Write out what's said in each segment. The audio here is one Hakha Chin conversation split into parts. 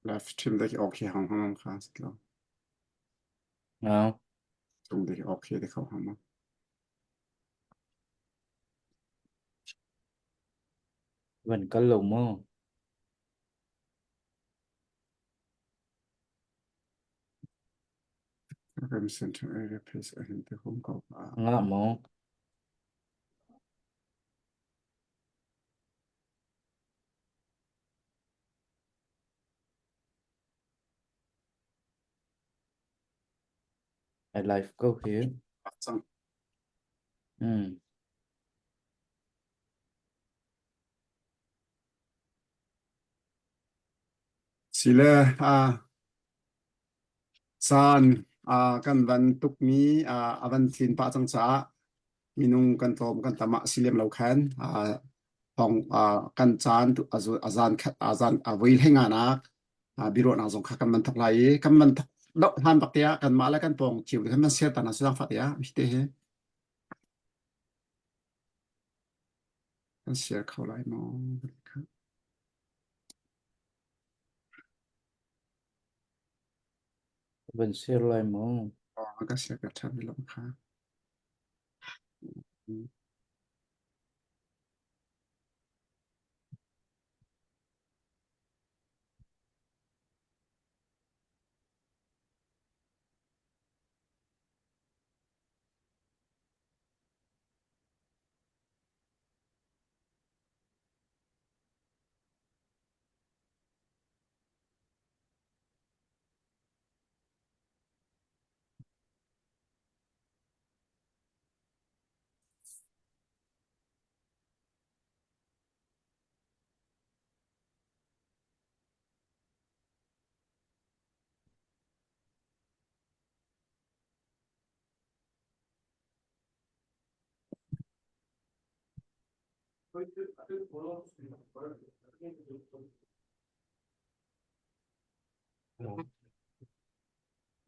Live stream te khi ok hang hang kha si lo. No. Chung te khi ok te kho hang ma. Van kal lo maw? Ram center area place a hin te hum ko pa. Nga maw? I live ko hi. Cang. Hmm. Sile a caan a kan van tukmi a a van tlin pah cang caah minung kan tlawm kan tam ah si lem lo khan a thong a kan caan a a zan khat a zan a voi hlei nga nak a biaruahnak zong kha kan man thok lai i kan man thok doh hlan bak te ah kanmah le kan pawng cio kan man share ta na si fah te ah hi te hi kan share kho lai maw? Van share lai maw? Ka share ka ṭha mi lo kha.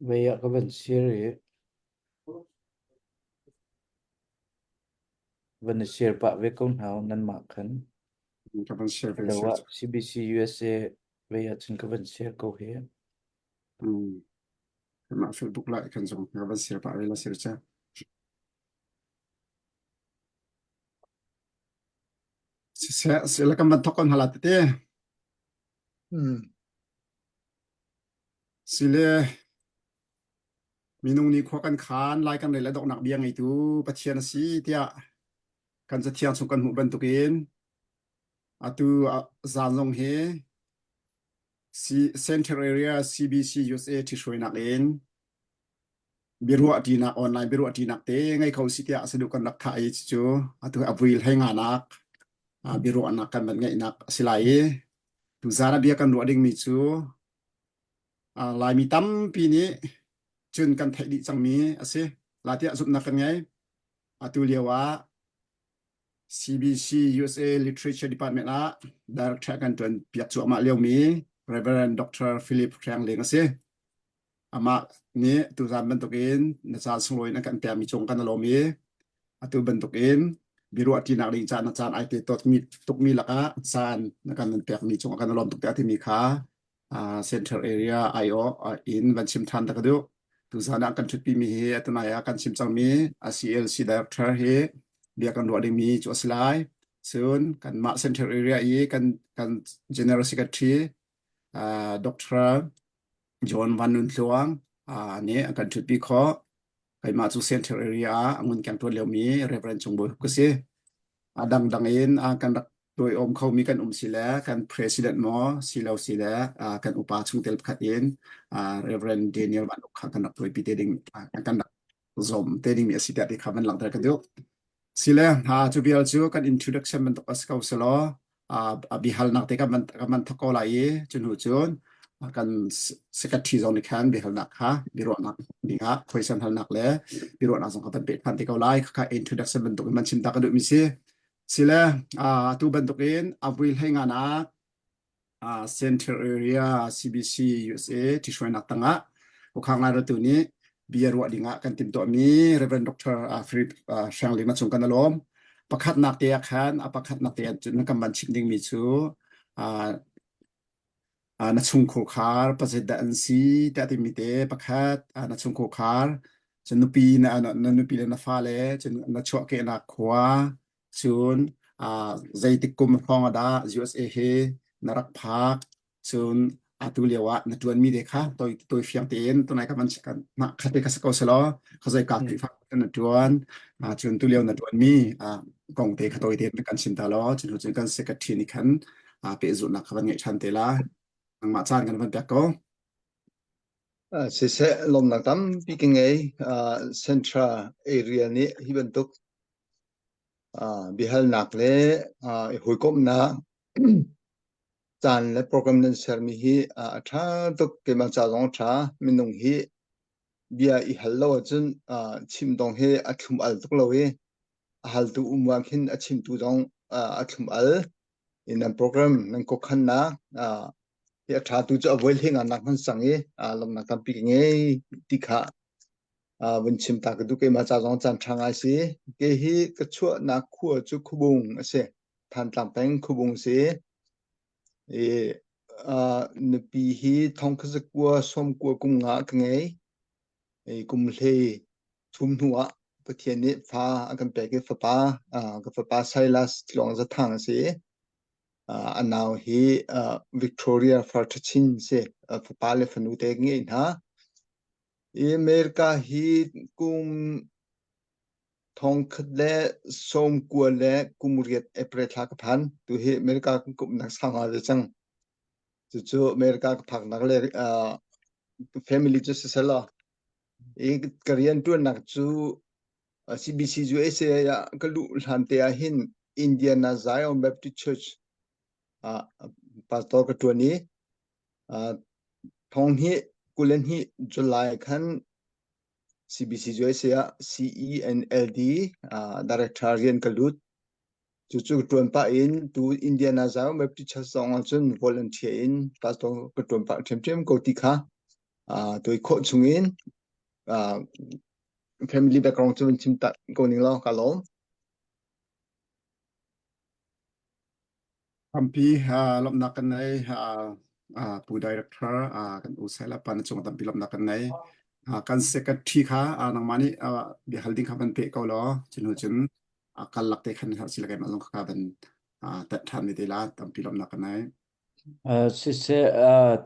Vei ah ka van share i van i share pah ve ko hna nanmah khan. Ka van share ve Lo share. ah CBC USA vei ah cun ka van share ko hi. Mm. Mah Facebook lai kan zong ka van share pah ve la share cha. Siseh sila kan van thok kon hala tete. Hmm. Sile minung nih khua kan khan lai kan rel le doknak bia ngeitu Pathian a si tiah kan cathiang chung kan hmuh bantukin atu zan zong hi Central Area CBC USA ṭhihruainak in biaruah ṭinak online biaruah ṭinak te ngei kho si tiah saduh kan rak thah i cucu atu a vui hlei nganak biaruahnak kan van ngeihnak a si lai i tuzan ah bia kan ruah dingmi cu Laimi tampi nih cun kan theih dih cangmi a si. La tiah zumhnak kan ngei. Atu lio ah CBC USA Literature Department ah director kan ṭuan piak cuahmah liomi Reverend Dr. Philip Hrang Leng a si. Amah nih tuzan bantukin na caan sunglawi in a kan pekmi cung kan i lawm i atu bantukin biaruah ṭinak ding caan na caan ai te tukmi tukmi lakah caan na kan pekmi cung kan i lawm tuk tiah timi kha uh, Central Area aiawh in van chim ṭhan ta ka duh. Tuzan ah kan ṭhutpimi hi atunai ah kan chim cangmi CLC Director hi bia kan ruah dingmi cu a si lai. Cun kanmah Central Area i kan kan General Secretary uh, Dr. John Van Nun Tluang uh, nih a kan ṭhutpi khawh. Keimah cu Central Area ah a ngun keng ṭuan liomi Reverend Cung Bawi ka si. A dangdang in uh, kan rak tuaiawm khomi kan um si le kan president maw si lo si le uh, kan upa chungtel pakhat in uh, Reverend Daniel Van Uk kha kan rak tuaipi te ding uh, kan rak zawm te dingmi a si tiah ti kha van langhter ka duh. Sile ha cu vial cu kan introduction bantuk a si ko selaw a bihalnak te kan van kan van thok ko lai i cu hnu cun kan secretary zong nih khan biahalnak kha biaruahnak dingah question halnak le biaruahnak zong kha van peh than te ko lai kha introduction bantuk in van chim ta ka duhmi si sile atu bantukin a vui hlei nga nak Central Area CBC USA ṭhihruainak tangah Ukhang Lairatu nih bia ruah dingah kan timhtuahmi Reverend Dr. Philip Hrang Ling na cung kan alawm. Pakhatnak te ah khan a pakhatnak te ah cun kan van chim dingmi cu. Na chungkhar pazit dah an si tiah timi te pakhat na chungkhar cun nupi na na nupi le na fale cun na chuahkehnak khua cun zeitik kum hrawng ah dah USA hi na rak phak cun atu lio ah na ṭuanmi te kha toi toi fiang tein tunai ka van na khate kha si ko selaw khazoi ka Khrihfa na ṭuan cun tu lio na ṭuanmi kong te kha toi tein kan chim ta law cun cun kan secretary nih khan pehzulhnak kha van ngeih ṭhan te la nangmah caan kan van pek ko. Siseh lawmnak tampi ka ngei. Central area nih hi bantuk biahalnak le i hawikomhnak caan le program nan sermi hi a ṭha tuk. Keimah ca zong a ṭha. Minung hi bia i hal lo ahcun chim dong hi a thlum al tuk lo i a haltu um ah khin a chimtu zong a thlum al. I nan program nan kawkhannak hi a ṭha tu cu a voi hleng ah nak hman sang i lawmhnak tampi ka ngei ti kha vun chim ta ka duh. Keimah ca zong caan ṭha ngai si. Kei hi ka chuahnak khua cu Khubung a si. Thantlang peng Khubung si. I nupi hi thongkha 29 kum nga ka ngei. I kum hlei thum hnu ah Pathian nih fa a kan pek i fapa ka fapa Silas Tluang Zathang a si. A nau hi Victoria Farthachin si. Fapa le fanu te ngei hna. I America hi kum 1998 April thla ka phan. Tu hi America kan kumnak sang ngai ve cang. Cucu America ka phaknak le uh, family cu siselaw i ka rian ṭuannak cu CBC USA ah ka luh hlan te ah hin Indiana Zion Baptist Church ah pastor ka ṭuan i uh, thong hnih 22 July khan CBC USA ah CENLD uh, director rian ka lut. Cucu ka ṭuan pah in tu Indiana Zion Baptist Church zong ah cun volunteer in pastor ka ṭuan pah ṭhiamṭhiam ko ti kha uh, tuai khawh chung in uh, family background cu chim ta ko ning law ka lawm. Tampi lawmhnak kan nei. Pu Director kan u Saila pa na cung tampi lawmhnak kan nei. Kan secretary kha nangmah nih biahal ding kha van peh ko law cun hnu cun kal lak te khan sila keimah zong kha van tet ṭhan ve te la tampi lawmhnak kan nei. Siseh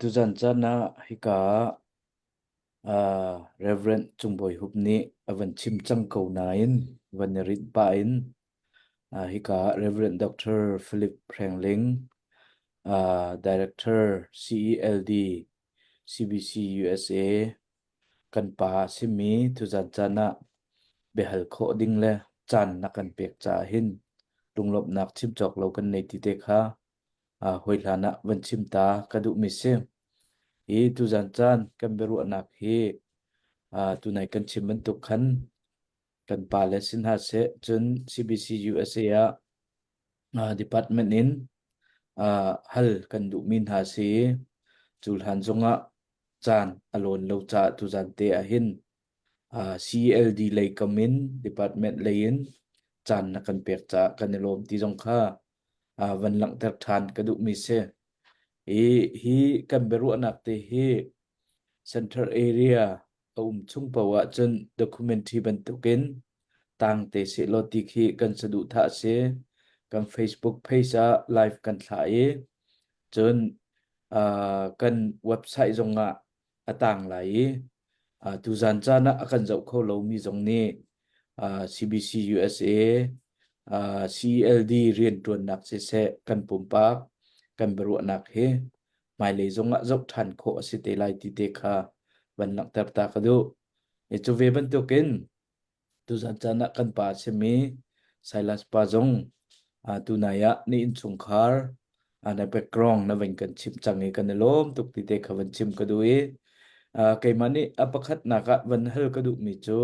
tuzan caan ah hika ah Reverend Cung Bawi Hup nih a van chim cang ko nain van i rinh pah in Hika ah Rev. Dr. Philip Hreng Ling, Director CELD CBC USA kan pa a simi tuzan caan ah biahal khawh ding le caan na kan pek caah hin lunglawmhnak chim cawk lo kan nei ti te kha hawi hlan ah van chim ta ka duhmi si. Hi tuzan caan kan biaruahnak hi tunai kan chim bantuk khan Kan pale si hna seh, cun CBC USA ah department in hal kan duhmi hna si i cu hlan zongah caan a lawn lo caah tuzan te ah hin CLD lei kam in department lei in caan na kan pek caah kan i lawm ti zong kha van langhter ṭhan ka duhmi si. Hi hi kan biaruahnak te hi Central Area a um chung paoh ahcun documentary bantukin tang te sehlaw ti khi kan saduhthah a si. Kan Facebook page ah live kan thlah i cun uh, kan website zongah a tang lai i uh, tuzan caan ah a kan zoh kho lomi zong nih uh, CBC USA uh, CLD rianṭuannak siseh kan pumpak kan biaruahnak hi hmailei zongah zoh ṭhan khawh a si te lai ti te kha van langhter ta ka duh. I cu ve bantukin tuzan caan ah kan pa a simi Silas pa zong tunai ah na innchungkhar na background na van kan chimh cang i kan i lawm tuk ti te kha van chim ka duh i keimah nih a pakhatnak ah van hal ka duhmi cu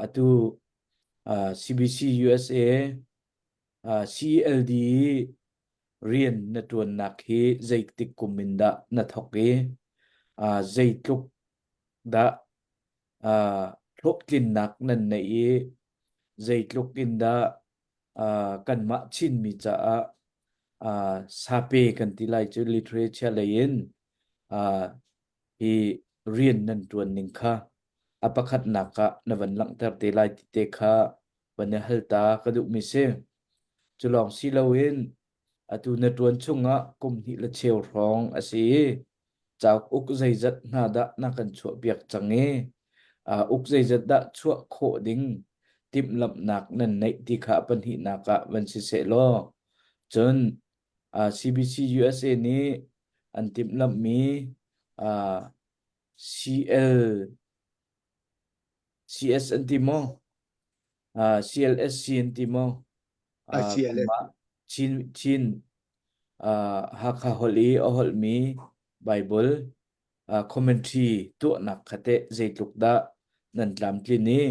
atu CBC USA CLD rian na ṭuannak hi zeitik kum in dah na thawk i zeitluk dah hlawhtlinnak nan neih i zeitluk in dah kanmah Chinmi caah. Uh, sape kan ti lai cu literature lei in uh, hi rian nan ṭuan ning kha a pakhatnak ah na van langhter te lai ti te kha van i hal ta ka duhmi si. Cu lawng si loin atu na ṭuan chungah kum hnih le cheu hrawng a si i cauk uk zeizat hna dah na kan chuahpiak cang i uh, uk zeizat dah chuah khawh ding timhlamhnak nan neih ti kha a pahnihnak ah van si seh law cun uh, CBC USA nih an timhlamhmi uh, CL CS an ti maw? Uh, CLSC an ti maw? Uh, ICLS. kanmah Chin Chin uh, Hakha holh i a holhmi Bible uh, commentary tuahnak kha teh zeitluk dah nan tlamtlin i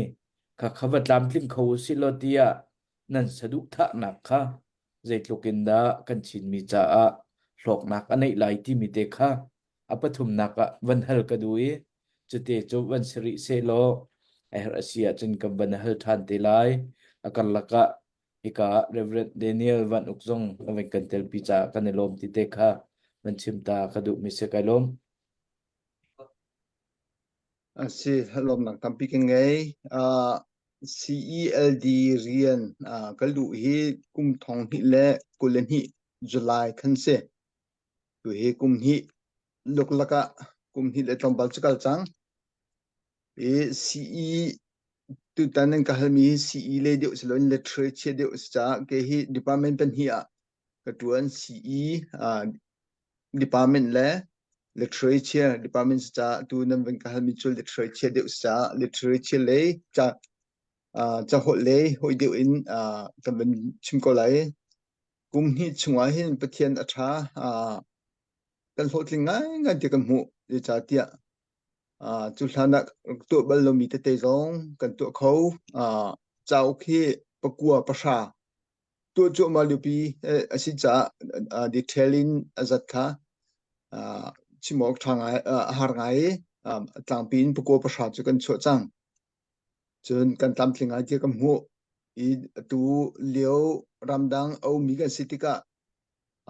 kha kha va tlamtling kho usih law tiah nan saduhthahnak kha zeitluk in dah kan Chinmi caah hlawknak a neih lai timi te kha a pathumnak ah van hal ka duh i cute cu van si rih sehlaw a herh a si ahcun kan van hal ṭhan te lai. A karlak ah hika ah Reverend Daniel Van Uk zong a van kan telpi caah kan i lawm ti te kha van chim ta ka duhmi si kai lawm. A si, lawmnak tampi kan ngei. Uh, CELD rian uh, ka luh hi kum thong hnih le 22 July khan si. Tu hi kum hnih luklak ah kum hnih le tlawmpal cu kal cang. I CE tutan nan ka halmi hi CE le deuh si loin literature deuh si caah kei hi department pahnih ah ka ṭuan CE uh, department le literature department si caah tu nan van ka halmi cu literature deuh si caah literature lei ca uh, caholh lei hawi deuh in uh, kan van chim ko lai. Kum hnih chungah hin Pathian a ṭha uh, kan hlawhtling ngaingai ti kan hmuh zeicahtiah uh, cu hlan ah tuah bal lomi tete zong kan tuah kho. Uh, cauk hi pakua pahra tuah cuahmah liopi a si caah uh, detail in a zat kha uh, chim awk ṭha ngai uh, a har ngai i um, tlangpi in pakua pahra cu kan chuah cang. Cun kan tlamtling ngai tiah ka hmuh i atu lio ramdang a ummi kan si tikah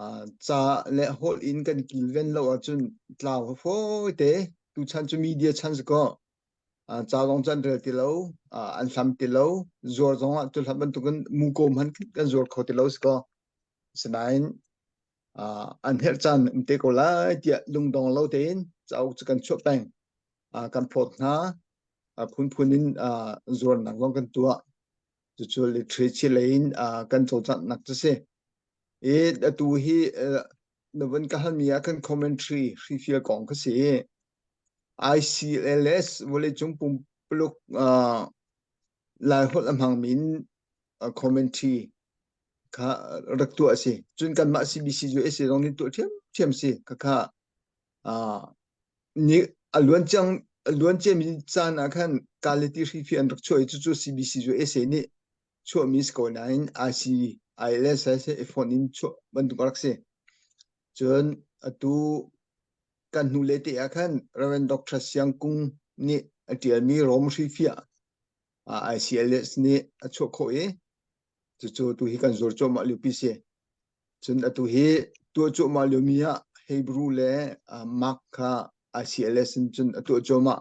uh, ca le holh in kan kilven lo ahcun tlau a fawi te. Tuchan cu media chan si kaw uh, ca zong cu an rel ti lo, uh, an hlam ti lo, zuar zong ah tuhlam bantukin muko hmanh kan zuar kho ti lo si kaw. Asinain uh, an herh caan um te ko lai tiah lungdong lo tein cauk cu kan chuah peng. Uh, kan phawt hna. A phunphun in uh, zuarnak zong kan tuah. Cucu literature lei in uh, kan cawlcanghnak cu si. I atu hi uh, na van ka halmi ah kan commentary hrifial kong ka si. ICLS vawleicung pumpuluk uh, Laiholh a hmangmi in uh, commentary kha rak tuah a si. Cun kanmah CBC USA zong nih tuah ṭhiamṭhiam si. Khakha uh, ni a luan ciang a luan ciami caan ah khan kaleti hrifi an rak chuah i cucu CBC USA nih chuahmi si ko nain ICILS he phone in chuah bantuk a rak si. Cun atu kan hnu le te ah khan Reverend Dr. Siang Kung nih a ṭialmi Rom hrifiah ICLS nih a chuah khawh i cucu tu hi kan zuar cuahmah liopi si. Cun atu hi tuah cuahmah liomi ah Hebrew le Mark kha ICLS in cun a tuah cuahmah.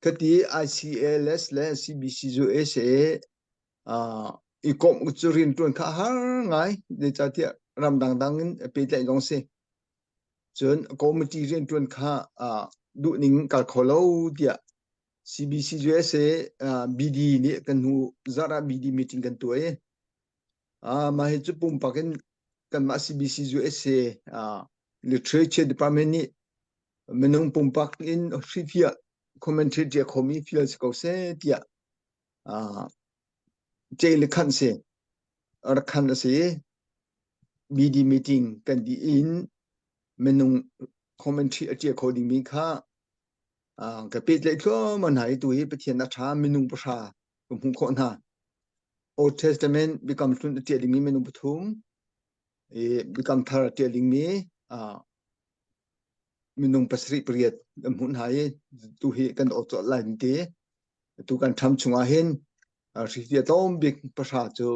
Khati ICLS le CBC cu SA i komh cu rianṭuan kha a har ngai. Zeicahtiah ramdang dang in pehtlaih zong si. Cun committee rianṭuan kha duhning kal kho lo tiah CBC USA BD nih kan hnu zarh ah BD meeting kan tuah i mah hi cu pumpak in kanmah CBC USA Literature Department nih minung pumpak in hrifiah commentary ṭial khomi fial si ko seh tiah ceih le khanh si rak khan a si. BD meeting kan dih in minung commentary a ṭial kho dingmi kha ka pehtlaih thluahmah hna i tu hi Pathian a ṭha minung pahra ka hmuh khawh hna. Old Testament Biakam Hlun a ṭial dingmi minung pathum, i Biakam Thar a ṭial dingmi minung pasarih pariat kan hmuh hna i tu hi kan awt colh lai ti. Tu kan ṭham chungah hin hrifiah tlawm bik pahra cu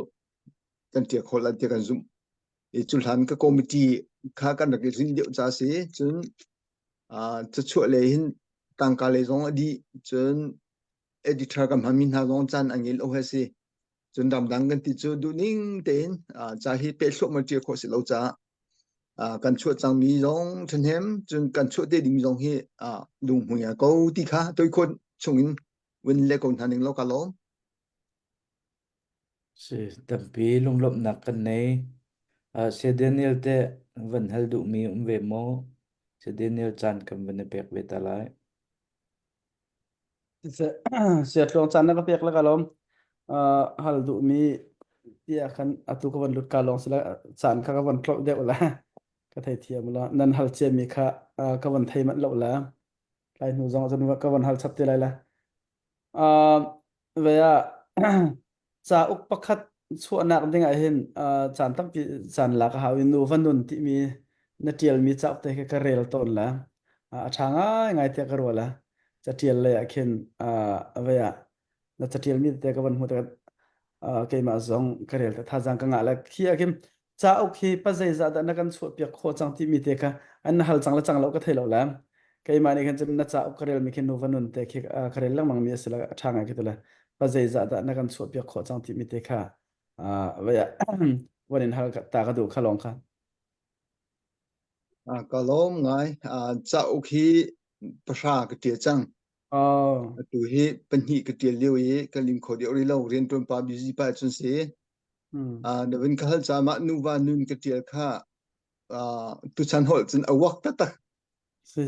kan ṭial khawh lai tiah kan zumh. I cu hlan ka committee kha kan rak i rinh deuh ca si. Cun cachuah lei hin tangka lei zong a dih. Cun editor kan hmanmi hna zong caan an ngei lo he si. Cun ramdang kan ti cu duhning tein ca hi peh thluahmah ṭial khawh si lo caah kan chuah cangmi zong ṭhahnem cun kan chuah te ding zong hi lunghmui a ko ti kha toikhawt chungin vun le ko hna ning law ka lawm. Si tampi lunglawmhnak kan nei. Uh, Saya Daniel te van hal duhmi um ve maw? Saya Daniel caan kan van i pek ve ta lai. Sia tluang caan na ka pek la ka lawm. Uh, hal duhmi tiah khan atu ka van lut ka lawng sila caan kha ka van tlolh deuh la. Ka thei thiam la. Nan hal ciami kha uh, ka van thei manh lo la. Lai hnu zong cun ka van hal chap te lai la. Uh, ve ah cauk pakhat chuahnak ding ah hin uh, caan tampi caan lak a hau i nuva nun timi na ṭialmi cauk te khi ka rel tawn la. Uh, a ṭha ngaingai tiah ka ruah la. Caṭial lei ah khin uh, ve ah na caṭialmi tete ka van hmuh tikah uh, keimah zong ka rel te thazaang ka ngah la. Khi ah khin cauk hi pa zeizah dah na kan chuahpiak khawh cang timi te kha an na hal cang le cang lo ka thei lo la keimah nih khan cun na cauk ka relmi khi nuva nun te khi ka rel lengmang mi a si la a ṭha ngai khi tu le pa zeizah dah na kan chuahpiak khawh cang timi te kha vai van in hal ta ka duh kha lawng kha Ka lawm ngai. Cauk hi pahra ka ṭial cang. Oh. Atu hi pahnih ka ṭial lio i ka lim kho deuh rih lo. Rianṭuan pa busy pa cun si. Hmm. Na vun ka hal caah mah nuva nun ka ṭial kha tuchan holh cun a uak taktak.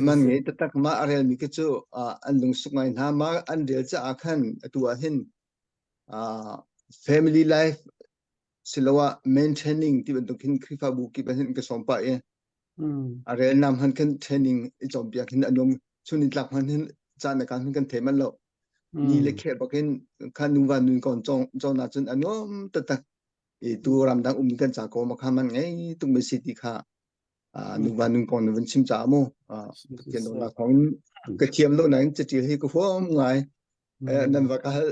Man ngei taktak mah a relmi khi cu an lungsuk ngai hna. Mah an rel caah khan atu ah hin family life siloah main training ti bantuk hin Khrihfabu kip ah hin ka sawm pah i a rel nam han khan training i cawnpiak hin a nuam chun in tlak hman hin caan a kaan hin kan thei man lo. Ni le kheh bakin kha nuva nun kon cong cawn ahcun a nuam taktak i tu ramdang um kan ca ko ma kha man ngei tuk mi si ti kha nuva nun kong na vun chim ca mu Pathian dawtnak thawng in ka thiam lo nain caṭial hi ka huam ngai nan va ka hal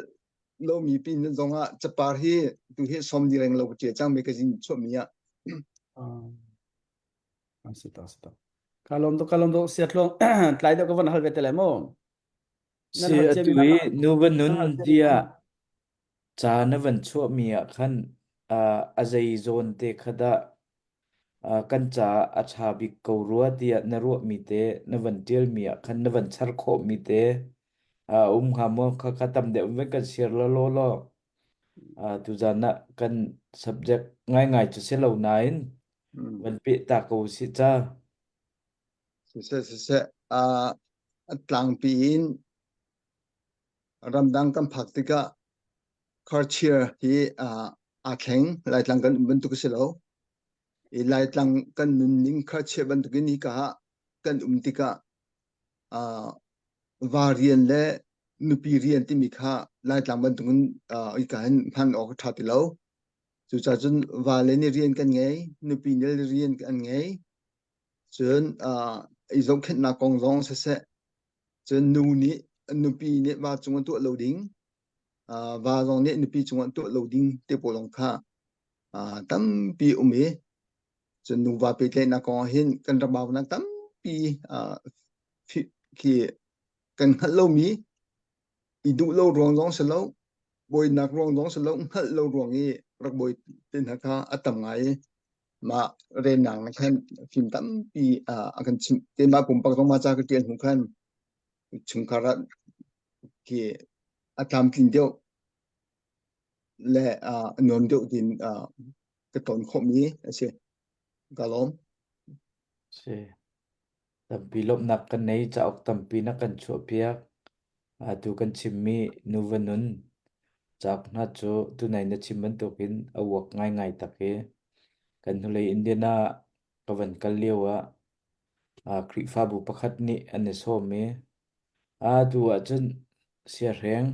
lomi pin zong ah capar hi tu hi som di reng lo ka ṭial cang magazine chuah mi ah Asita asita. Kalom to kalom to sia tluang tlai deuh ka van hal ve te lai mu. Si atu i nuva nun tiah ca na van chuahmi ah khan a zei zawn te kha dah kan caah a ṭha bik ko rua tiah na ruahmi te na van ṭialmi ah khan na van char khawhmi te a um hnga maw? Khakha tam deuh in van kan share law law law. Tuzan ah kan subject ngaingai cu si lo nain van peh ta ko usih ca. Siseh, siseh, a tlangpi in ramdang kan phak tikah culture hi aa thleng. Laitlang kan um bantuk a si lo. I Laitlang kan nunning culture bantukin hika ah kan um tikah va rian le nupi rian timi kha Laitlang bantukin hika hin hman awk a ṭha ti lo. Cucaah cun vale nih rian kan ngei, nupi nih rian kan ngei. Cun i zohkhenhnak kong zong siseh, cun nu nih nupi nih va cung ah tuah lo ding, va zong nih nupi cung ah tuah lo ding te pawl zong kha tampi um i cun nuva pehtlaihnak kong ah hin kan ram aunak tampi khi kan hngalh lomi i duh lo ruang zong si lo, bawinak ruang zong si lo, hngalh lo ruang i rak bawi te hna kha a tam ngai i mah rennak nih khan fim tampi a kan chimh. Keimah pumpak zong mah ca ka ṭial hnu khan chungkhar ah khi a tlamtlin deuh le a nuam deuh tiin ka ton khawhmi a si. Ka lawm. Si. Tampi lawmhnak kan nei, cauk tampi na kan chuahpiak. Atu kan chimmi nuva nun cauk hna cu tunai na chim bantukin a uak ngaingai tak i kan hnulei Indian ah ka van kal lio ah Khrihfabu pakhat nih an i sawm i atu ahcun siahreng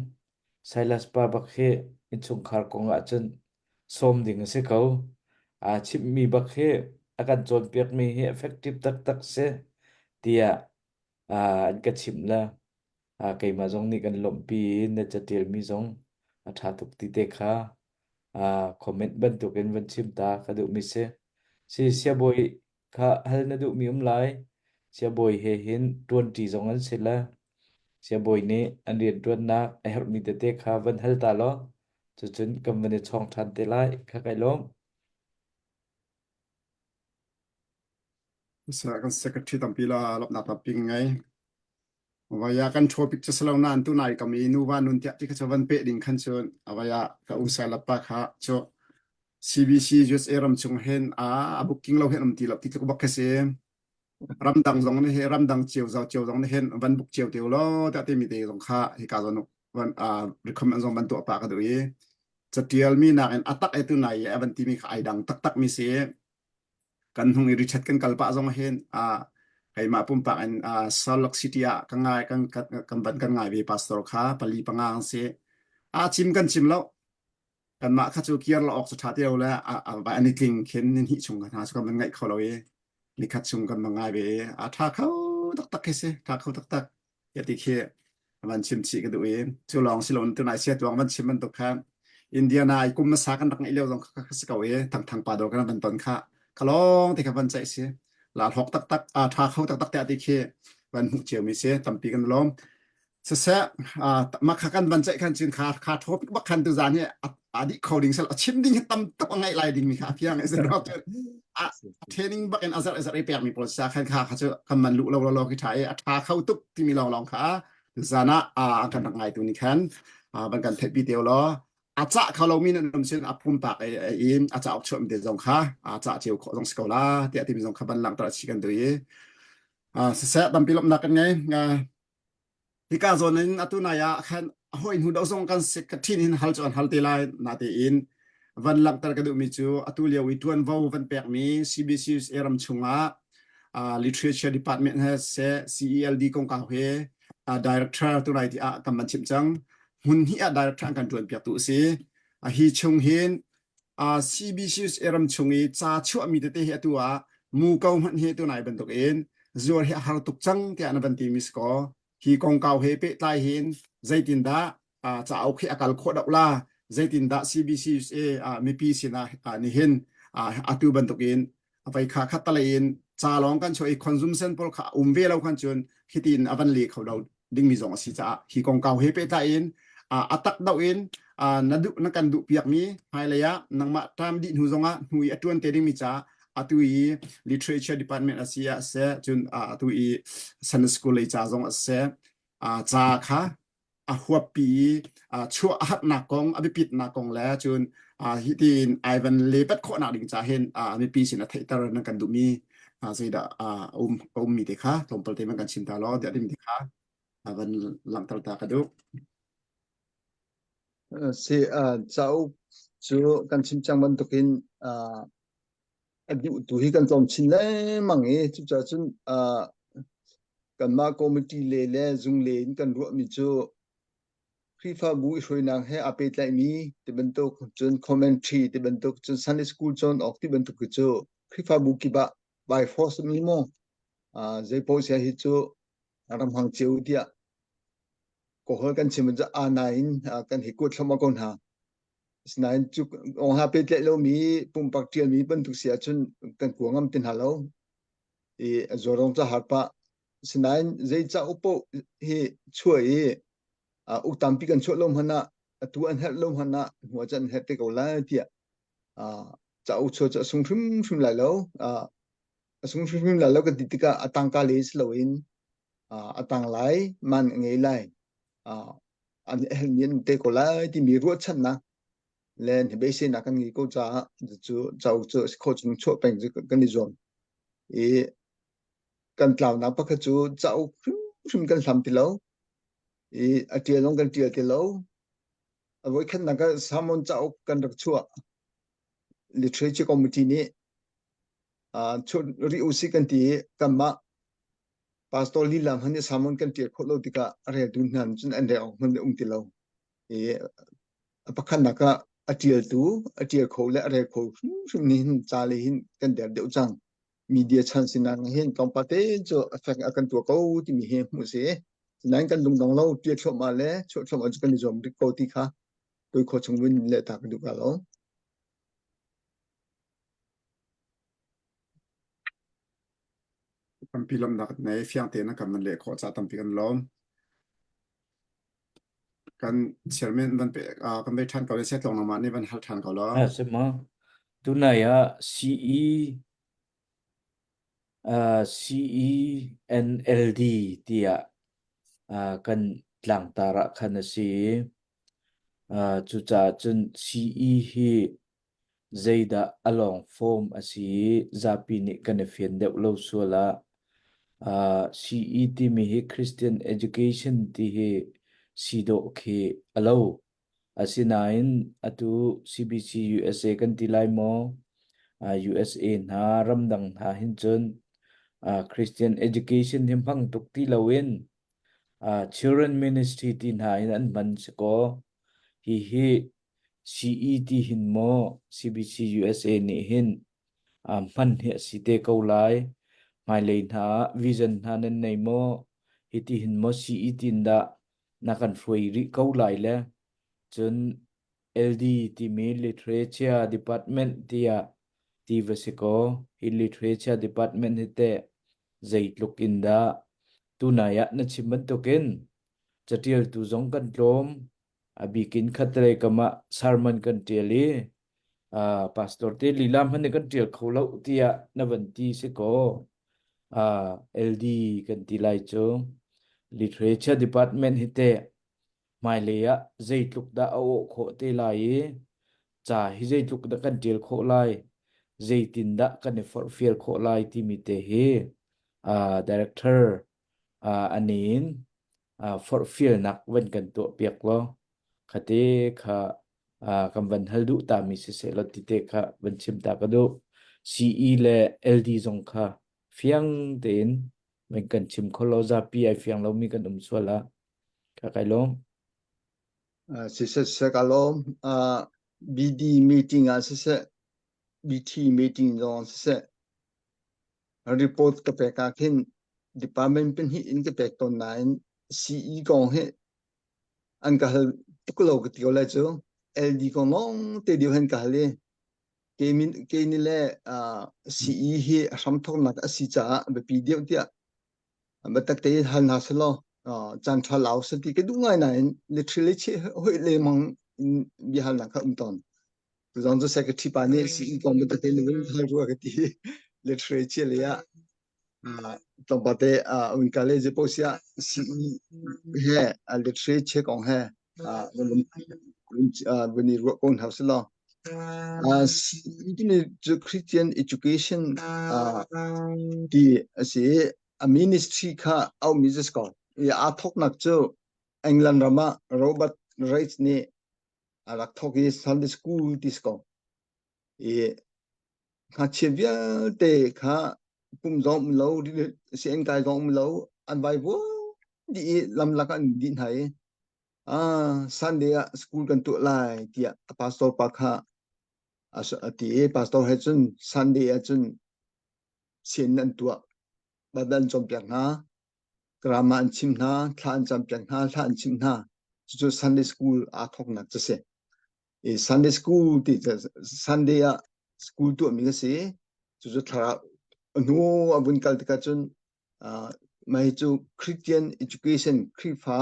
Silas pa bak hi innchungkhar kong ahcun sawm ding a si ko. Aa chimhmi bak hi a kan cawnpiakmi hi effective taktak si tiah an ka chimh le keimah zong nih kan lawmhpi i na catialmi zong a ṭha tuk ti te kha comment bantukin van chim ta ka duhmi si. Si siabawi kha hal na duhmi um lai. Siabawi he hin ṭuanṭi zong an si le siabawi nih an rianṭuannak a herhmi tete kha van hal ta law cucun kan van i chawng ṭhan te lai. Kha kai lawm. Kan secretary tampi la lawmhnak tampi ngei. Vaya kan topic cu silo nain tunai kam i nuva nun tiah ti kha cu van peh ding khan cun avaya ka u salapa kha cu CBC USA ram chung hin a a booking lo hin um ti lo ti tluk bak khi si. Ramdang zong nih hi ramdang cio zau cio zong nih hin van book cio te lo tiah timi te zong kha hika zawn van recommend zong van tuah pah ka duh i catial mi nakin a tak e tunai i a van timi kha ai dang taktak mi si. Kan hnung i Richard kan kal pah zong hin keimah pumpak in Salt Lake City ah ka ngai kan kan van kan ngai ve pastor kha pali panga an si. A chim kan chim lo. Kanmah kha cu kir lo awk cu tha ti lo le an i tling khin ni hnih chung hna cu kan van ngaih kho lo i nikhat chung kan va ngai ve i a tha kho taktak khi si tha kho taktak. Ti khi van chim chih ka duh i cu lawng si loin tunai sia tuang van chim bantuk kha Indiana i kum hmasa kan rak ngeih lio zong kha kha si ko i thangthang pa dawr kan van ton kha khalong ti kha van ceih si la hlok taktak a tha kho taktak te ti khi van hmuh cio mi si tampi kan lawm siseh mah kha kan van ceih khan cun kha kha topic bak khan tu zan hi a dih kho ding sel a chim ding hi tam tuk a ngaih lai ding mi kha a fiang a training bak in a zarh zarh i pek mi pawl sa khan kha kha cu kan man lu lo lo lo khi tha i a tha kho tuk timi lawng lawng kha zan ah a kan rak ngai tu ni khan ban kan theih pi teo law a cah kho lomi nan um sin a pumpak in a cauk chuah te zong kha a cah cio khawh zong si ko la tiah timi zong kha ban langhter a chi kan tu i siseh tampi lawmhnak kan ngei Hika zawn in atu nai ah khan hawi hnu deuh zong kan si ka ṭhin hin hal cu an hal te lai natein van langhter ka duhmi cu atu lio i ṭuanvo van pekmi CBCUSA ram chungah uh, literature department he seh CELD kongkau he uh, director tu lai ti ah kan van chimh cang hmun hnih ah director an kan ṭuan piak tu a si uh, hi chung hin uh, CBCUSA ram chung i ca chuahmi tete hi atu ah mu ko hmanh hi tu nai bantuk in zuar hi a har tuk cang tiah na van ti mi si kaw hi kongkau he pehtlai hin zeitindah uh, cauk hi a kal khawh deuh la zeitindah CBCUSA uh, mipi sinah uh, nihin uh, atu bantukin avai kha khat talei in ca lawng kan chuah i consumption pawl kha um ve lo khan cun hitin a van le kho lo dingmi zong a si caah hi kongkau he pehtlai in a tak do in na duh na kan duh piakmi hmailei ah nangmah term dih hnu zongah hnu i a tuan te dingmi ca atu i literature department a si ah seh cun atu i Sunday school lei ca zong a seh ca kha a huappi i chuah a harnak kong a biapitnak kong le cun hi tiin ai van lepat khawhnak ding ca hin mipi sin a theihter nan kan duhmi zeidah a um a ummi te kha tlawmpal te man kan chim ta law tiah timi te kha van langhter ta ka duh. Si cauk cu kan chim cang bantukin a duhtu hi kan tlawm chin lengmang i cucaah cun kanmah committee le le zung le in kan ruahmi cu Khrihfabu i hruainak he aa pehtlaihmi ti bantuk cun commentary ti bantuk cun Sunday school cawn awk ti bantuk hi cu Khrihfabu kip ah by force mi maw zei paoh sia hi cu ram hmang cio tiah kawhol kan chim cu aa in kan hi kuat thluahmah ko hna. Asinain cu ong ha pehtlaih lomi pumpak ṭialmi bantuk si ahcun kan kua ngam ti hna lo. I a zuarong ca har pah. Asinain zei cauk paoh hi chuah i uk tampi kan chuah lo hmanh ah atu an herh lo hmanh ah hnu ah cun an herh te ko lai tiah cauk chuah cu a sung hrimhrim lai lo. A sung hrimhrim lai lo kan ti tikah a tangka le si loin a tang lai, man a ngei lai. An herhmi an um te ko lai timi ruahchannak le beiseinak kan ngei ko caah cu cauk cu a si khawh chung chuah peng cu kan i zuam. I kan tlaunak pakhat cu cauk hrimhrim kan hlam ti lo i a ṭial zong kan ṭial ti lo. A voikhatnak ah sermon cauk kan rak chuah. Literature Committee nih uh, chuah rih usih kan ti i kanmah pastor lila hmanh nih sermon kan ṭial khawh lo tikah a reltu hna nih cun an rel awk hmanh um ti lo. I a pakhatnak ah a ṭialtu a ṭial kho le a rel kho hrimhrim nih hin ca le hin kan der deuh cang. Media chan sinak hin tlawmpal te cu effect a kan tuah ko timi hi hmuh si. Nain kan lungdong lo ṭial thluahmah le chuah thluahmah cu kan i zuam rih ko ti kha toi khawh chung vun leh ta ka duh ka lo. Tampi lawmhnak kan nei fiang tein na kan van leh khawh caah tampi kan lawm. Kan chairman van pe kan bei ṭhan ko le Siatlawng nangmah nih van hal ṭhan ko law. A si maw? Tunai ah CE uh, CENLD tiah uh, kan tlangtar ah khan a si i uh, cucaah cun CE hi Zeidah a lawng form a si i zapi nih kan i fian deuh lo sual ah uh, CE timi hi Christian Education ti hi si dawh khi a lo. Asinain atu CBC USA kan ti lai maw? Uh, USA hna ramdang hna hin cun uh, Christian Education hi hmang tuk ti loin uh, Children Ministry ti hna in an hman si kaw hihi CE ti hin maw CBC USA nih hin hman hi a si te ko lai. Hmailei hna ah vision hna nan nei maw? Hiti hin maw CE tin dah na kan hruai rih ko lai le cun LD timi Literature Department tiah ti va si kaw hi Literature Department hi teh zeitluk in dah tunai ah na chim bantukin catialtu zong kan tlawm A bikin khatlei kam ah sermon kan ṭial i uh, pastor te lila hmanh nih kan ṭial kho lo tiah na van ti si kaw uh, LD kan ti lai cu literature department hi teh hmailei ah zeitluk dah a awh khawh te lai i ca hi zeitluk dah kan ṭial khawh lai zeitin dah kan i forhfial khawh lai timi te hi uh, director uh, anin uh, forhfialnak van kan tuahpiak law khate kha uh, kan van hal duh ta mi siseh law tite kha van chim ta ka duh. CE le LD zong kha fiang tein van kan chim kho lo zapi ai fiang lomi kan um sual ah ka kai lawm. Uh, siseh siseh ka lawm. Uh, BD meeting ah siseh BT meeting zong siseh report ka pek ah khin department pahnih in ka pek tawn nain CE kong hi an ka hal tuk lo ka ti ko lai cu LD kong lawng te deuh han ka hal i ke ni le CE hi a hramthawknak a si caah biapi deuh tiah biatak te hal hna selaw caan ṭha lau se ti ka duh ngai nain literally hoi lemang in biahalnak kha um tawn Tuzong cu secretary pa nih CE kong biatak tein vun hal rua ka ti. Literature lei ah tlawmpal te un ka le zepo sia CE he literature kong he vun i ruah ko hna usih law. CE timi cu Christian Education ti a si i a ministry kha aumi cu si ko. I aa thawknak cu England ram ah Robert Rates nih a rak thawk i Sunday school ti si ko. I ngakchia vialte kha pum zong um lo, sianginn kai zong um lo, an vai vuan dih i lamlak ah an dih hna i ah Sunday ah school kan tuah lai tiah a pastor pa kha a ti i pastor he cun Sunday ah cun sianginn an tuah. Bible an cawnpiak hna. Drama an chim hna, thla an campiak hna, hla an chimh hna. Cucu Sunday school aa thawknak cu si. I Sunday school ti cu Sunday ah school tuahmi ka si. Cucu thlarau hnu a vun kal tikah cun uh, mah cu Christian education Khrihfa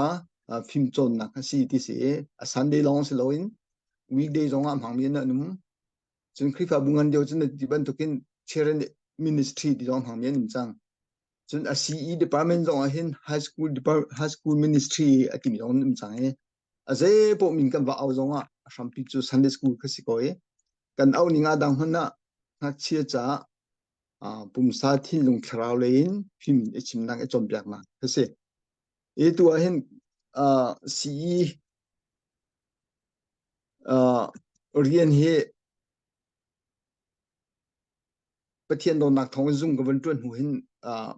uh, fimcawnnak a si ti si. A Sunday lawng si loin weekday zong ah hmangmi an um. Cun Khrihfabu ngan deuh cun ti bantukin children ministry ti zong hmangmi an um cang. Cun a CE department zong ah hin high school department, high school ministry a timi zong an um cang i a zei paoh min kan va au zong ah a hrampi cu Sunday school kha si ko i kan auh ning ah dang hmanh ah ngakchia caah uh, pumsa thinlung thlarau lei in fim i chimnak i cawnpiaknak kha si. I tu ah hin uh, CE uh, rian hi Pathian dawtnak thawng in zung ka van ṭuan hnu hin uh,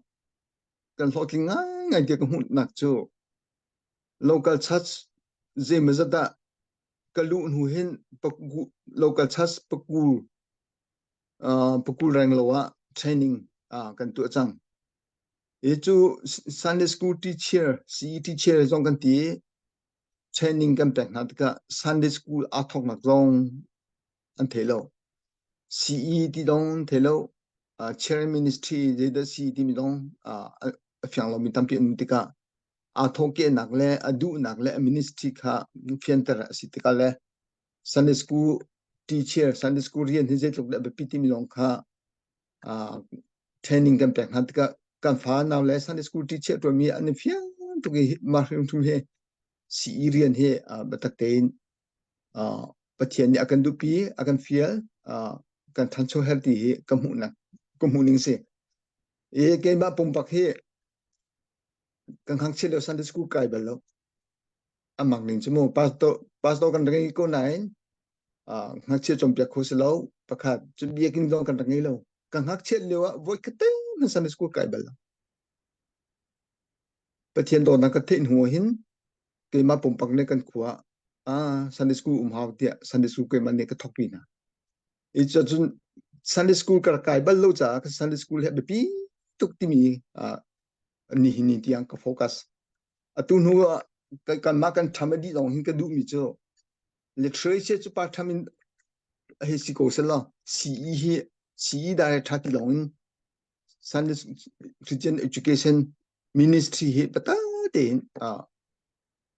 kan hlawhtling ngaingai tiah ka hmuhnak cu local church zeimazat ah ka luh hnu hin paku, local church paku uh, paku reng lo ah training uh, kan tuah cang. I cu Sunday school teacher, CE teacher zong kan ti training kan pek hna tikah Sunday school aa thawknak zong an thei lo. CE ti dong an thei lo. Chair Ministry zeidah si timi zong a fiang lomi tampi an um tikah aa thawhkehnak le a duhnak le a ministry kha fianter a si tikah le Sunday school teacher Sunday school rian hi zeitluk dah biapi timi zong kha training kan pek hna tikah kan fa nau le Sunday school teacher ṭuanmi an i fiang tuk i mah hrimhrim hi CE rian hi biatak tein Pathian nih a kan duhpi a kan fial kan ṭhancho her ti hi ka hmuhnak ka hmuh ning si. I keimah pumpak hi kan ngakchia lio Sunday school kai bal lo. A mak ning cu mu pastor pastor kan rak ngei ko nain ngakchia cawnpiak kho si lo pakhat cun biakinn zong kan rak ngei lo. Ka ngakchiat lio ah voi khat te hmanh Sunday school kai bal lo. Pathian dawtnak ka theih hnu hin keimah pumpak nih kan khua ah Sunday school um hau tiah Sunday school keimah nih ka thawkpi hna. I cun Sunday school ka rak kai bal lo caah ka Sunday school hi a biapi tuk timi nihin ni tiang ka focus. Atu hnu ah kanmah kan ṭham a dih lawng hin ka duhmi cu literature cu part time in hei si ko selaw CE hi CE director ti lawng in Sunday Christian Education Ministry hi pata tein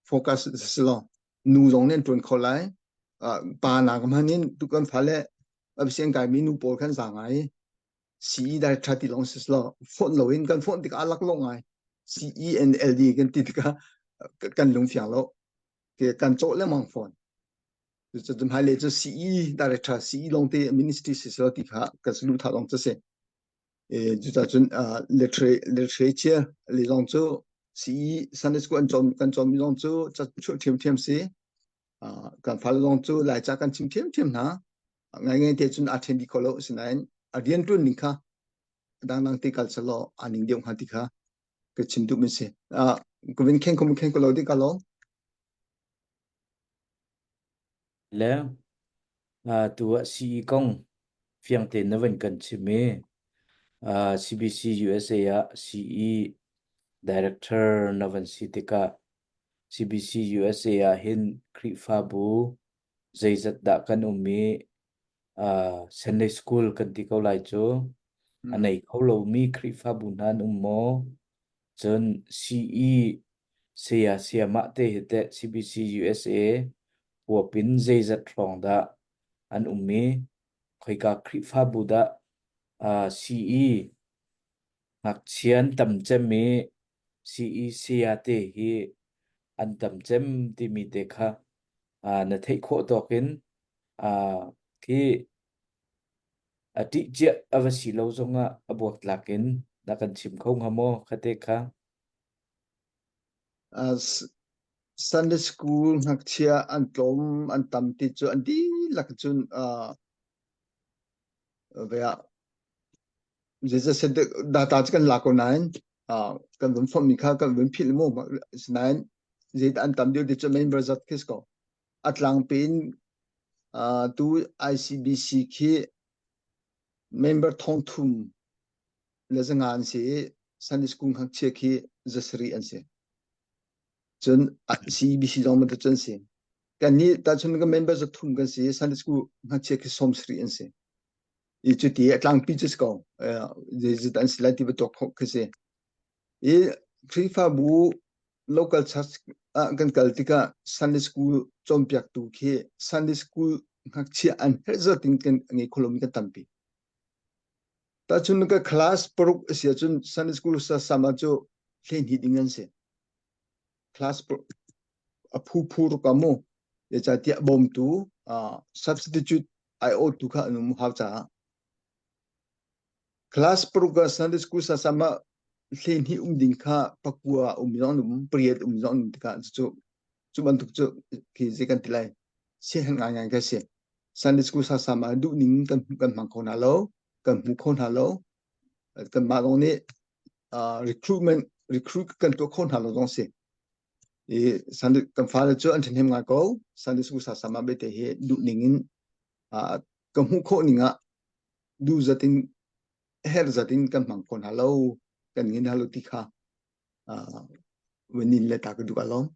focus si law nu zong nih an ṭuan kho lai. Pa nak hmanh in tukan fale absian kaimi nu pawl khan za ngai CE director ti lawng si law phone loin kan phone tikah a lak lo ngai CE and LD kan ti tikah kan lung fiang lo kan cawh lengmang phone cu hmailei cu CE director CE lawng te ministry si selaw ti kha ka salu tha lawng cu si cucacun literature li zong cu CE Sunday school an cawm kan cawm mi zong cu ca chuah ṭhiamṭhiam si kan fale zong cu Laica kan chim ṭhiamṭhiam hna ngai ngai te cun aa ṭhen dih kho lo asinain a rian ṭuan ning kha dangdang te kal selaw aa ning deuh hnga ti kha ka chim duh mi si ka vin khen ko khen ko lo di ka lawng Le tu ah CE kong fiang tein na van kan chim i CBC USA ah CE director na van si tikah CBC USA ah hin Khrihfabu zeizat dah kan um i Sunday school kan ti ko lai cu a nei kho lomi Khrihfabu hna an um maw? Cun CE saya sayamah te hi teh CBC USA huap in zeizat hrawng dah an um i khoika Khrihfabu dah CE ngakchia an tam cem i CE saya te hi an tam cem timi te kha na theih khawh tawk in khi a ṭih cia a va si lo zongah a buaktlak in na kan chim kho hnga maw khate kha? Sunday school ngakchia an tlawm an tam ti cu an dihlak cun ve ah zeizat data cu kan lak ko nain kan vun phomh mi kha kan vun philh mu sinain zeidah an tam deuh ti cu member zat khi si ko a tlangpi in tu ICBC khi member thongthum le zanga an si i Sunday school ngakchia khi zasarih an si. Cun CBC zong bantuk cun si. Kan nih tahchun kan member zathum kan si Sunday school ngakchia khi 70 an si. I cuti a tlangpi cu si ko. Zeizat an si lai ti bantuk khi si. I Khrihfabu local church ah kan kal tikah Sunday school cawnpiaktu khi Sunday school ngakchia an herh zat in kan ngei kho lomi kan tampi. Tahchun ka class paruk a si ahcun Sunday school sa sama cu 12 ding an si. Class a phu phu ruk ah mu zeicahtiah bawmtu substitute aiawhtu kha an um hau caah class paruk ah Sunday school sa sama 12 um ding kha pakua um zong an um pariat um zong an um tikah cucu cu bantuk cu khi zei kan ti lai siaherh ngaingai ka si. Sunday school sa sama duh ning kan kan hmang kho hna lo kan hmu kho hna lo kanmah zong nih recruitment recruit kan tuah kho hna lo zong si i Sunday kan fale cu an ṭhahnem ngai ko Sunday school sa sama bete hi duh ning in ka hmuh khawh ning ah duh zat in her zat in kan hmang kho hna lo kan ngin hna lo ti kha nin le ta ka duh alom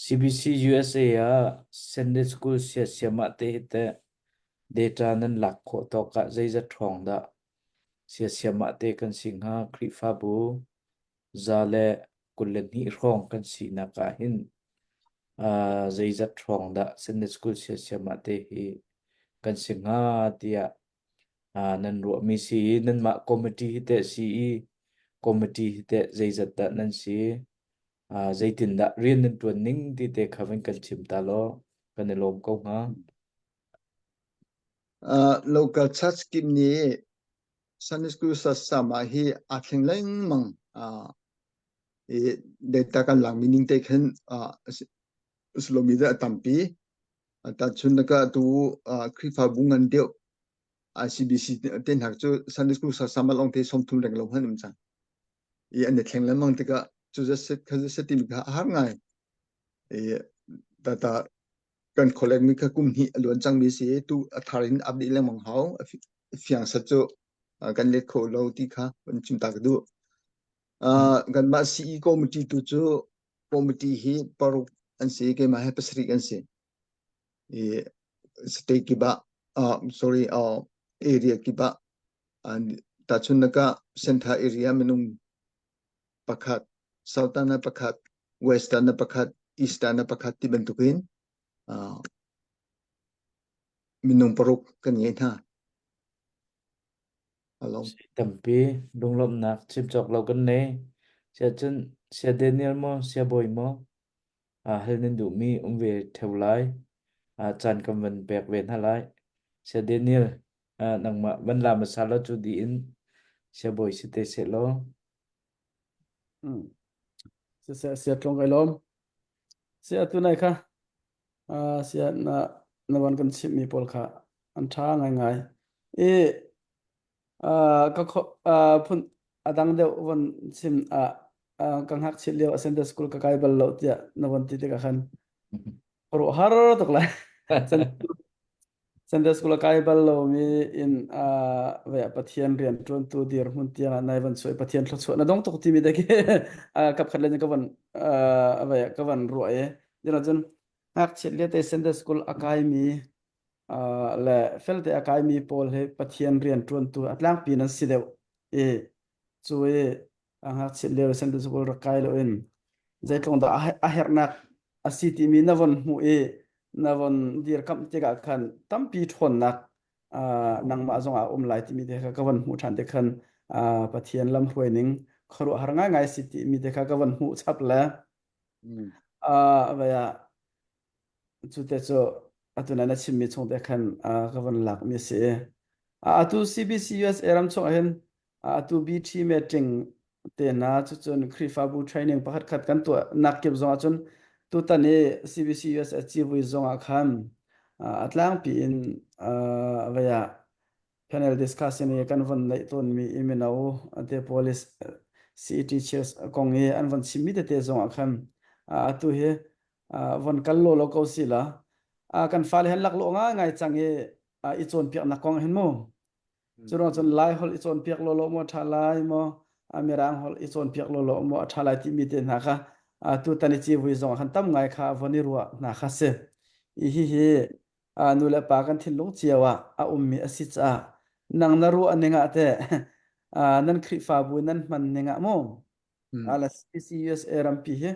CBC USA ah Sunday School siasiam ah te hi teh data nan lak khawh tawk ah zeizat ṭhawng dah? Siasiamah te kan si hnga Khrihfabu 122 hrawng kan sinak ah hin zeizat hrawng dah Sunday School siasiamah te hi kan si hnga tiah nan ruahmi si i nanmah committee hi teh si i committee hi teh zeizat dah nan si zeitindah rian nan ṭuan ning ti te kha van kan chim ta law kan i lawm ko hnga. Local church kip nih Sunday School sasama hi aa thleng lengmang. I data kan lakmi ning te khin a si lomi dah a tampi. Tahchun ka tu Khrihfabu ngan deuh ICBC te hna cu Sunday School sasama lawng te 30 reng lo hman um cang. I an i thleng lengmang tikah cu zat set kha zat set timi kha a har ngai. I tata kan collect mi kha kum hnih a luan cangmi si tu a thar in update lengmang hau. Fiang sat cu kan let kho lo ti kha kan chim ta ka duh. Kanmah CE committee tu cu committee hi paruk an si keimah he pasarih kan si. I state kip ah sorry area kip ah tahchunhnak ah Central area minung pakhat, Southern ah pakhat, Western ah pakhat, Eastern ah pakhat ti bantukin minung paruk kan ngei hna. Along. Tampi lunglawmhnak chim cawk lo kan nei. Sia cun sia Daniel maw sia Bawi maw hal nan duhmi um ve theo lai. Caan kan van pek ve hna lai. Sia Daniel nangmah van la hmasa law cu dih in sia Bawi si te seh law. Mm. Sia sia tlong kai lawm. Sia tu nai kha sia na na van kan chimhmi pawl kha an ṭha ngaingai. I ka phun a dang deuh von chim ah ka ngakchiat lio Sunday school ka kai bal lo tiah na von ti tikah khan ruah har tuk lai. Sunday school a kai bal lomi in ve Pathian rian ṭuantu dirhmun tiang ah nai van chuah i Pathian thluachuah na dong tuk timi te khi kapkhat le ka van ve ka van ruah i cun ngakchiat lio te Sunday school a kaimi le felte a kaimi pawl hi Pathian rian ṭuantu a tlangpi nan si deuh i cu i a ngakchiat lio Sunday school rak kai loin zeitlung dah a herhnak a si timi na von hmuh i na von dirkamh tikah khan tampi ṭhawnnak nangmah zongah a um lai timi te kha ka von hmuh ṭhan te khan Pathian lamhruai ning khuaruahhar ngaingai si timi te kha ka von hmuh chap le vaya Cu te cu atu na chimmi chung te khan ka von lakmi a si. Atu CBC USA ram chung ah hin atu BT meeting te hna cucun Khrihfabu training pakhat khat kan tuah nak kip zong ahcun tutan i CBC USA civui zong ah khan a tlangpi in vei ah panel discussion i kan von neih tawnmi i mino te police CE teachers kong i an von chimmi tete zong ah khan atu hi von kal law law ko si la kan fale han laklawh ngai cang i i cawnpiaknak kong hin mu cu ruang cun lai holh i cawnpiak law law maw ṭha lai maw mirang holh i cawnpiak law law maw a ṭha lai timi te hna kha tutan i civui zong khan tam ngai kha von i ruah hna kha si i hihi nu le pa kan thinlung cio ah a ummi a si caah nang na ruah ning ah teh nan Khrihfabu nan hman ning ah mu ala CCUSA rampi hi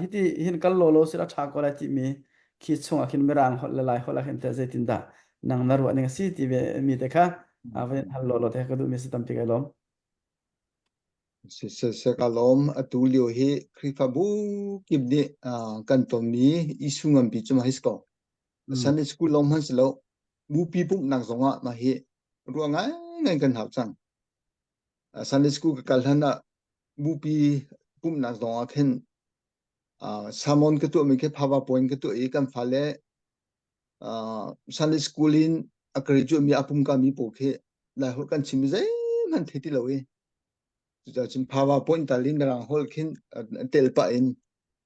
hiti hin kal law law sila ṭha ko lai timi khi chungah khin mirang holh le lai holh ah khin teh zeitindah nang na ruah ning a si ti ve mi te kha van hal law law te ka duh mi si tampi kai lawm. Siseh ka lawm atu lio hi Khrihfabu kip nih kan tonmi issue nganpi cu mah hi si ko. Sunday school lawng hmanh si lo bupi pumhnak zongah mah hi ruah ngaingai kan hau cang. Sunday school ka kal hlan ah bupi pumhnak zong ah khin sermon ka tuahmi khi PowerPoint ka tuah i kan fale Sunday school in a graduate mi a pumka mi pawl khi Laiholh kan chim zeihmanh thei ti lo i cucaah cun PowerPoint tal in mirang holh khin tel pah in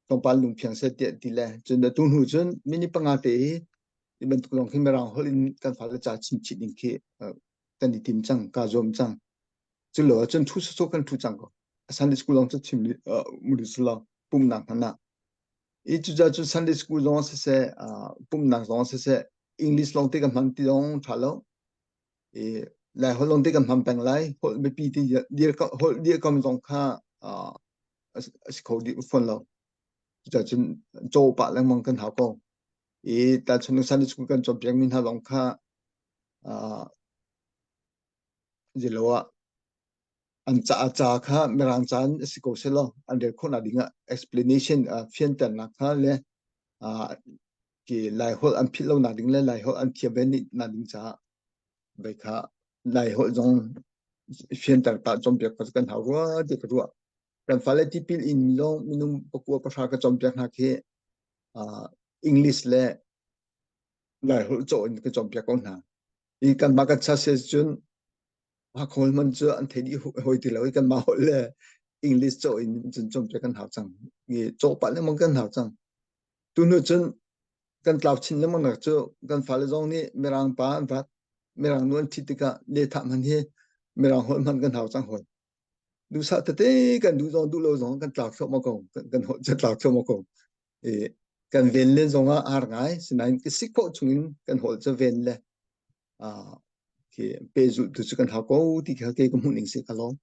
tlawmpal lungphiang seh tiah ti le cun atu hnu cun minute panga te hi ti bantuk lawng khi mirang holh in kan fale ca chim chih ding khi kan i tim cang ka zuam cang cu lo ahcun thu sawsawh kan thu cang ko Sunday school lawng cu chim muri silo pumnak hmanh ah i cucaah cu Sunday school zong siseh pumnak zong siseh English lawng te ka hman ti zong tha lo i. Lai holh lawng te kan hman peng lai. Holh biapi ti dir holh dirkam zong kha uh, a si kho dih fawn lo. Cucaah cun caw pah lengmang kan hau ko. I tachun Sunday school kan cawnpiak mi hna zong kha uh, zilo ah an ca ca kha mirang ca in a si ko selaw an rel khawhnak ding ah explanation uh, fianternak kha le uh, ki Lai holh an philh lonak ding le Lai holh an thiam ve nak ding caah vei kha Lai holh zong fianter ta cawnpiak kha kan hau rua ti ka ruah. Kan fale tipil in lawng minung pakua pahra ka cawnpiak hna khi uh, English le Lai holh cawh in ka cawnpiak ko hna. I kanmah kan cha se cun Hakhawl man cu an thei dih hoi ti lo i kanmah holh le English cawh in cun cawnpiak kan hau cang. I cawh pah lengmang kan hau cang. Tu hnu cun kan tlau chin lengmang nak cu kan fale zong nih Mirang pa an vat, Mirang nu an ṭhit tikah lehthah hman hi Mirang holh hman kan hau cang hoi. Duhsah tete kan duh zong duh lo zong kan tlau thluahmah ko. Kan, kan holh cu tlau thluahmah ko. I kan ven len zong ah har ngai. Sinain ka si khawh chungin kan holh cu ven le uh, khi pehzulh tu cu kan hau ko ti kha kei ka hmuh ning si ka lawm.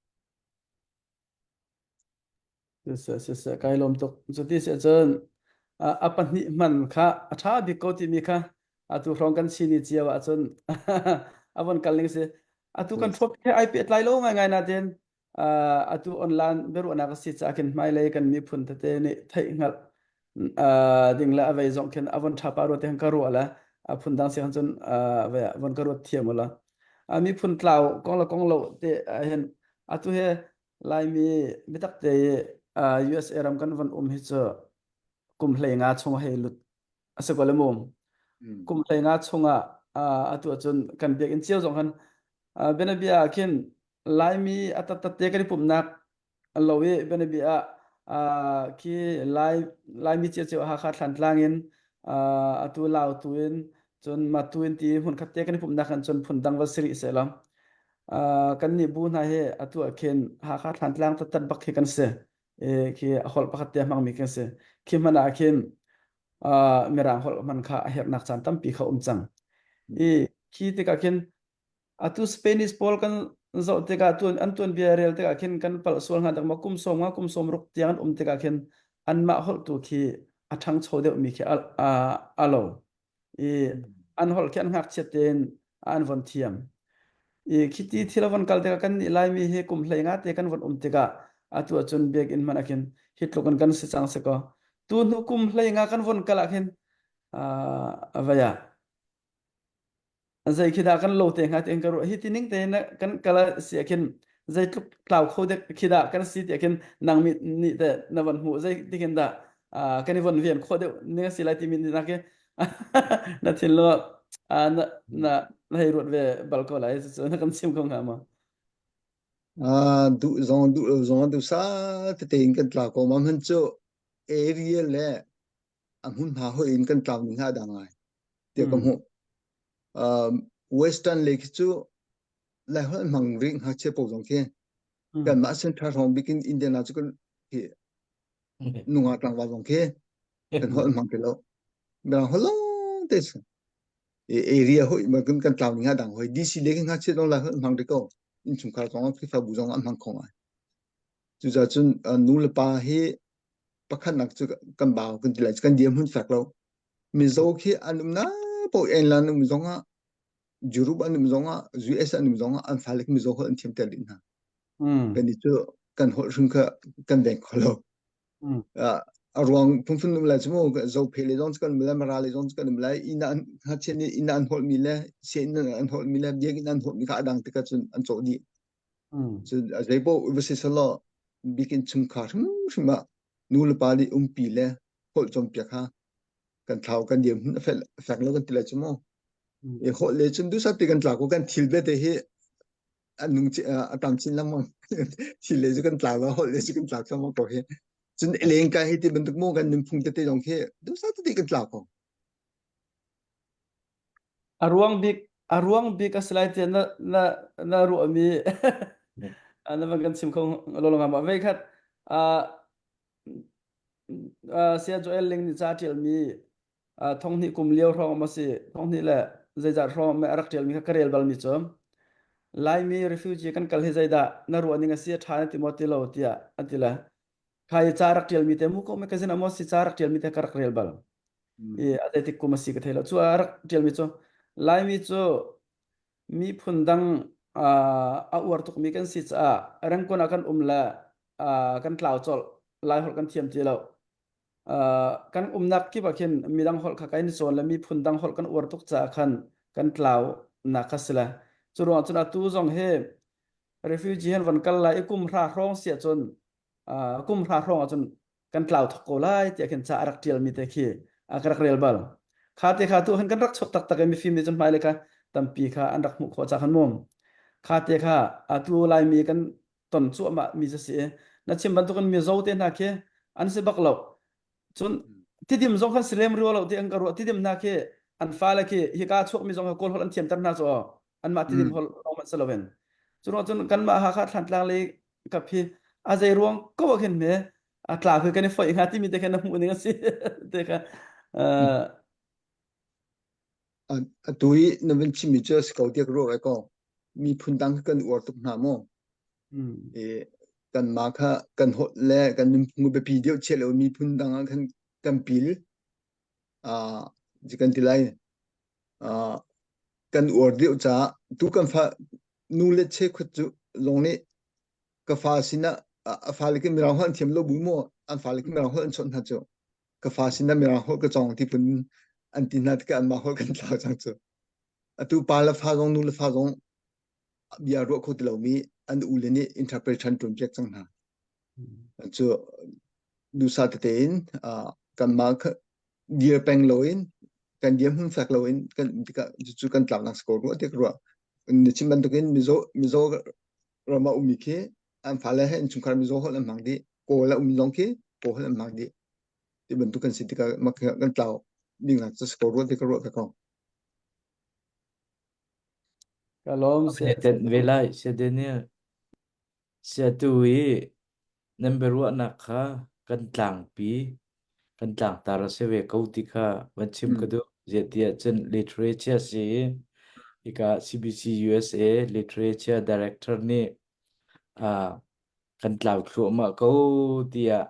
Siseh, siseh, kai lawm tuk. Cuti si ahcun a pahnih hman kha a ṭha bik ko timi kha atu hrawng kan sini cio ahcun a von kal ning si. Atu kan ṭhuap he ai pehtlai lo ngaingai natin atu online biaruahnak a si caah khin hmailei kan miphun tete nih theih hngalh ding le a vei zong khin a von ṭha pah rua ti khan ka ruah le a phundang si khan cun von ka ruat thiam ula. Miphun tlau kong le kong lo te hin atu he Laimi biatak te i USA ram kan von um hi cu kum 15 chung hei lut a si ko le mu. Kum 15 chungah atu ahcun kan biakinn cio zong khan bianabia ah khin Laimi a tattat te kan i pumhnak lo i bianabia ah khi Lai Laimi cio cio Hakha Thlantlang in atu Lautu in cun Matu in ti hmunkhat te kan i pumhnak kan cun phundang va si rih sehlaw kan nih bu hna hi atu ah khin Hakha Thlantlang tattat bak khi kan si. E, khi a holh pakhat te hmangmi kan si. Khi hmanh ah khin Mirang holh hman kha a herhnak caan tampi kha um cang. I khi tikah khin atu Spanish pawl kan zoh tikah tuan an tuanbia rel tikah khin kan palh sual hnga dak ma kum sawm nga kum sawm ruk tiang an um tikah khin anmah holh tu khi a ṭhangcho deuhmi khi a, a, a lo. I an holh khi an ngakchiat tein an von thiam. I khiti thil a von kal tikah kan nih Laimi hi kum hlei nga te kan von um tikah atu ahcun biakinn hmanh ah khin hi tluk in kan si cang si kaw tu hnu kum hlei nga kan von kal ah khin uh, a vai ah zei khi dah kan lo te hnga ti ka ruah hi ti ning te kan kal si ah khin zeitluk tlau kho dek khi dah kan si ti khin nang mi nih te na van hmuh zei ti khin dah kan i von vian kho deuh ning si lai ti mi nak ke na thin lo na na na hei ruat ve bal ko lai cu na kan chim ko hnga ma Ah, duh zong duh lo zong duh sa tete in kan tla ko ma hman cu area le a hmunhma hoi in kan tlau ning ha dang ngai tiah ka hmuh. Um, Western lei khi cu lai holh hmang rih ngakchia paoh zong khi kanmah central hrawng bik in Indiana cu kan khi nungak tlangval zong khi kan holh hmang ti lo. Mirang holh lawng te si. Area hoi ma kan kan tlau ning ha dang hoi DC le khi ngakchia zong lai holh hmang rih ko. Innchungkhar zong Khrihfabu zong an hmang kho ngai. Cucaah cun nu le pa hi pakhatnak cu kan bau kan ti lai kan dirhmun fek lo. Mizo khi an umnak paoh England um zongah Europe an um zongah US an um zongah an fale khi Mizo holh an thiam ter dih hna. Kan i cu kan holh hrim kha kan veng kho lo. A ruang phunphun um lai cu mu Zophe le zong cu kan um lai Mara le zong cu kan um lai inn ah ngakchia nih inn ah an holh mi le sianginn an holh mi le biakinn an holh mi kha a dang tikah cun an cawh dih. Cun zei paoh va si selaw biakinn chungkhar hrimhrim ah nu le pa nih umpi le holh cawnpiak kha kan thlau kan dir hmun a fel fek lo kan ti lai cu mu. I holh le cun duhsah ti kan tla ko kan thil vialte hi a nung a tam chin lengmang. Thil le cu kan tla lo holh le cu kan tla thluahmah ko hi. Cun lengkai hi ti bantuk mu kan nunphung tete zong khi duhsah tete kan tla ko. A ruang bik a ruang bik a si lai tiah na na na ruahmi na van kan chim kho lo lo ma vei khat uh, uh, Saya Joel Ling nih ca ṭialmi uh, thonghnih kum lio hrawng ma si thonghnih le zeizat hrawng ma a rak ṭialmi kha ka rel balmi cu. Laimi refugee kan kal hi zeidah na ruah ning a si a ṭha na ti maw ti lo tiah a ti le kha i ca rak ṭialmi te mu ko magazine ah maw si ca rak ṭialmi te ka rak rel bal. I a zeitik kum a si ka thei lo. Cu a rak ṭialmi cu Laimi cu miphun dang a uar tukmi kan si caah Rangoon ah kan um le kan tlau colh Laiholh kan thiam ti lo. Kan umnak kip ah khin midang holh kha kan i cawn le miphun dang holh kan uar tuk caah khan kan tlau nak kha si le cu ruang cun atu zong hi refugee han van kal lai i kum hra hrawng si ahcun kum hra hrawng ahcun kan tlau thok ko lai tiah khin ca a rak ṭialmi te khi a ka rak rel bal. Kha te kha tu han kan rak chuak taktak i mifim nih cun hmailei kha tampi kha an rak hmuh khawh ca khan mum. Kha te kha atu Laimi kan ton cuahmah mi cu si i na chim bantukin Mizo te hna khi an si bak lo. Cun tidim zong khan si lem rua lo ti an ka ruah tidim hna khi an fale khi hika chuakmi zong kha Kawl holh an thiamter hna cu aw anmah tidim holh lawng hmanh si loin. Cu ruang cun kanmah Hakha Thlantlang lei kap hi a zei ruang ko ah khin hme a tla khi kan i foih hnga timi te khan na hmuh ning a si te kha Atu i na vun chimmi cu a si ko tiah ka ruah ve ko. Miphun dang kha kan uar tuk hna maw? I kanmah kha kan holh le kan nunphung biapi deuh chiah lo miphun dang ah khan kan pil. Uh, kan ti lai. Uh, kan uar deuh caah tu kan fa nu le cheukhat cu zong nih ka fa sinah a fale khi mirang holh an thiam lo bu maw an fale khi mirang holh an chawnh hna cu ka fa sinah mirang holh ka cawng ti phun an ti hna tikah anmah holh kan thlau cang cu atu pa le fa zong nu le fa zong bia ruah kho ti lomi an u le nih interpretation ṭuan piak cang hna cu dusa tete in kanmah dir peng loin kan dir hmun fek loin kan um tikah cucu kan tlaknak si ko rua ti ka ruah. Na chim bantukin Mizo Mizo ram ah ummi khi an fale he innchungkhar Mizo holh an hmang dih. Kawl a um zong khi Kawl holh an hmang dih. Ti bantuk kan si tikah mak kan tlau ding cu si ko rua ti ka ruah ve ko. Ka lawm Tet ve lai, Saya Daniel. Siatu i nan biaruahnak kha kan tlangpi, kan tlangtar a si ve ko ti kha van chim ka duh. Zeitiah cun literature si i hika CBC USA literature director nih uh, kan tlau thluahmah ko tiah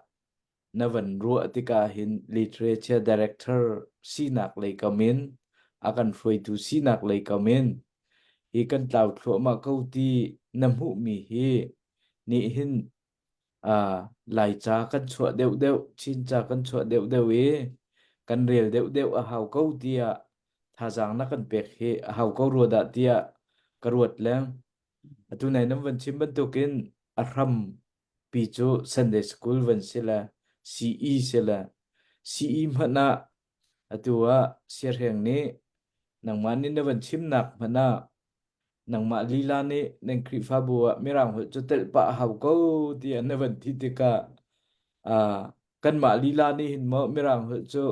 na van ruah tikah hin literature director sinak lei kam in a kan hruaitu sinak lei kam in hi kan tlau thluahmah ko ti na hmuhmi hi nih hin uh, Laica kan chuah deuhdeuh, Chinca kan chuah deuhdeuh i kan rel deuhdeuh a hau ko tiah thazaang na kan pek hi a hau ko rua dah tiah ka ruat leng. Atu nai nan van chim bantukin a hram pi cu Sunday School van si le CE si le CE hmanh ah atu ah siahreng nih nangmah nih na van chimnak hmanh ah nangmah lila nih nan Khrihfabu ah Mirang holh cu telh pah a hau ko tiah na van ti tikah uh, kanmah lila nih hin maw Mirang holh cu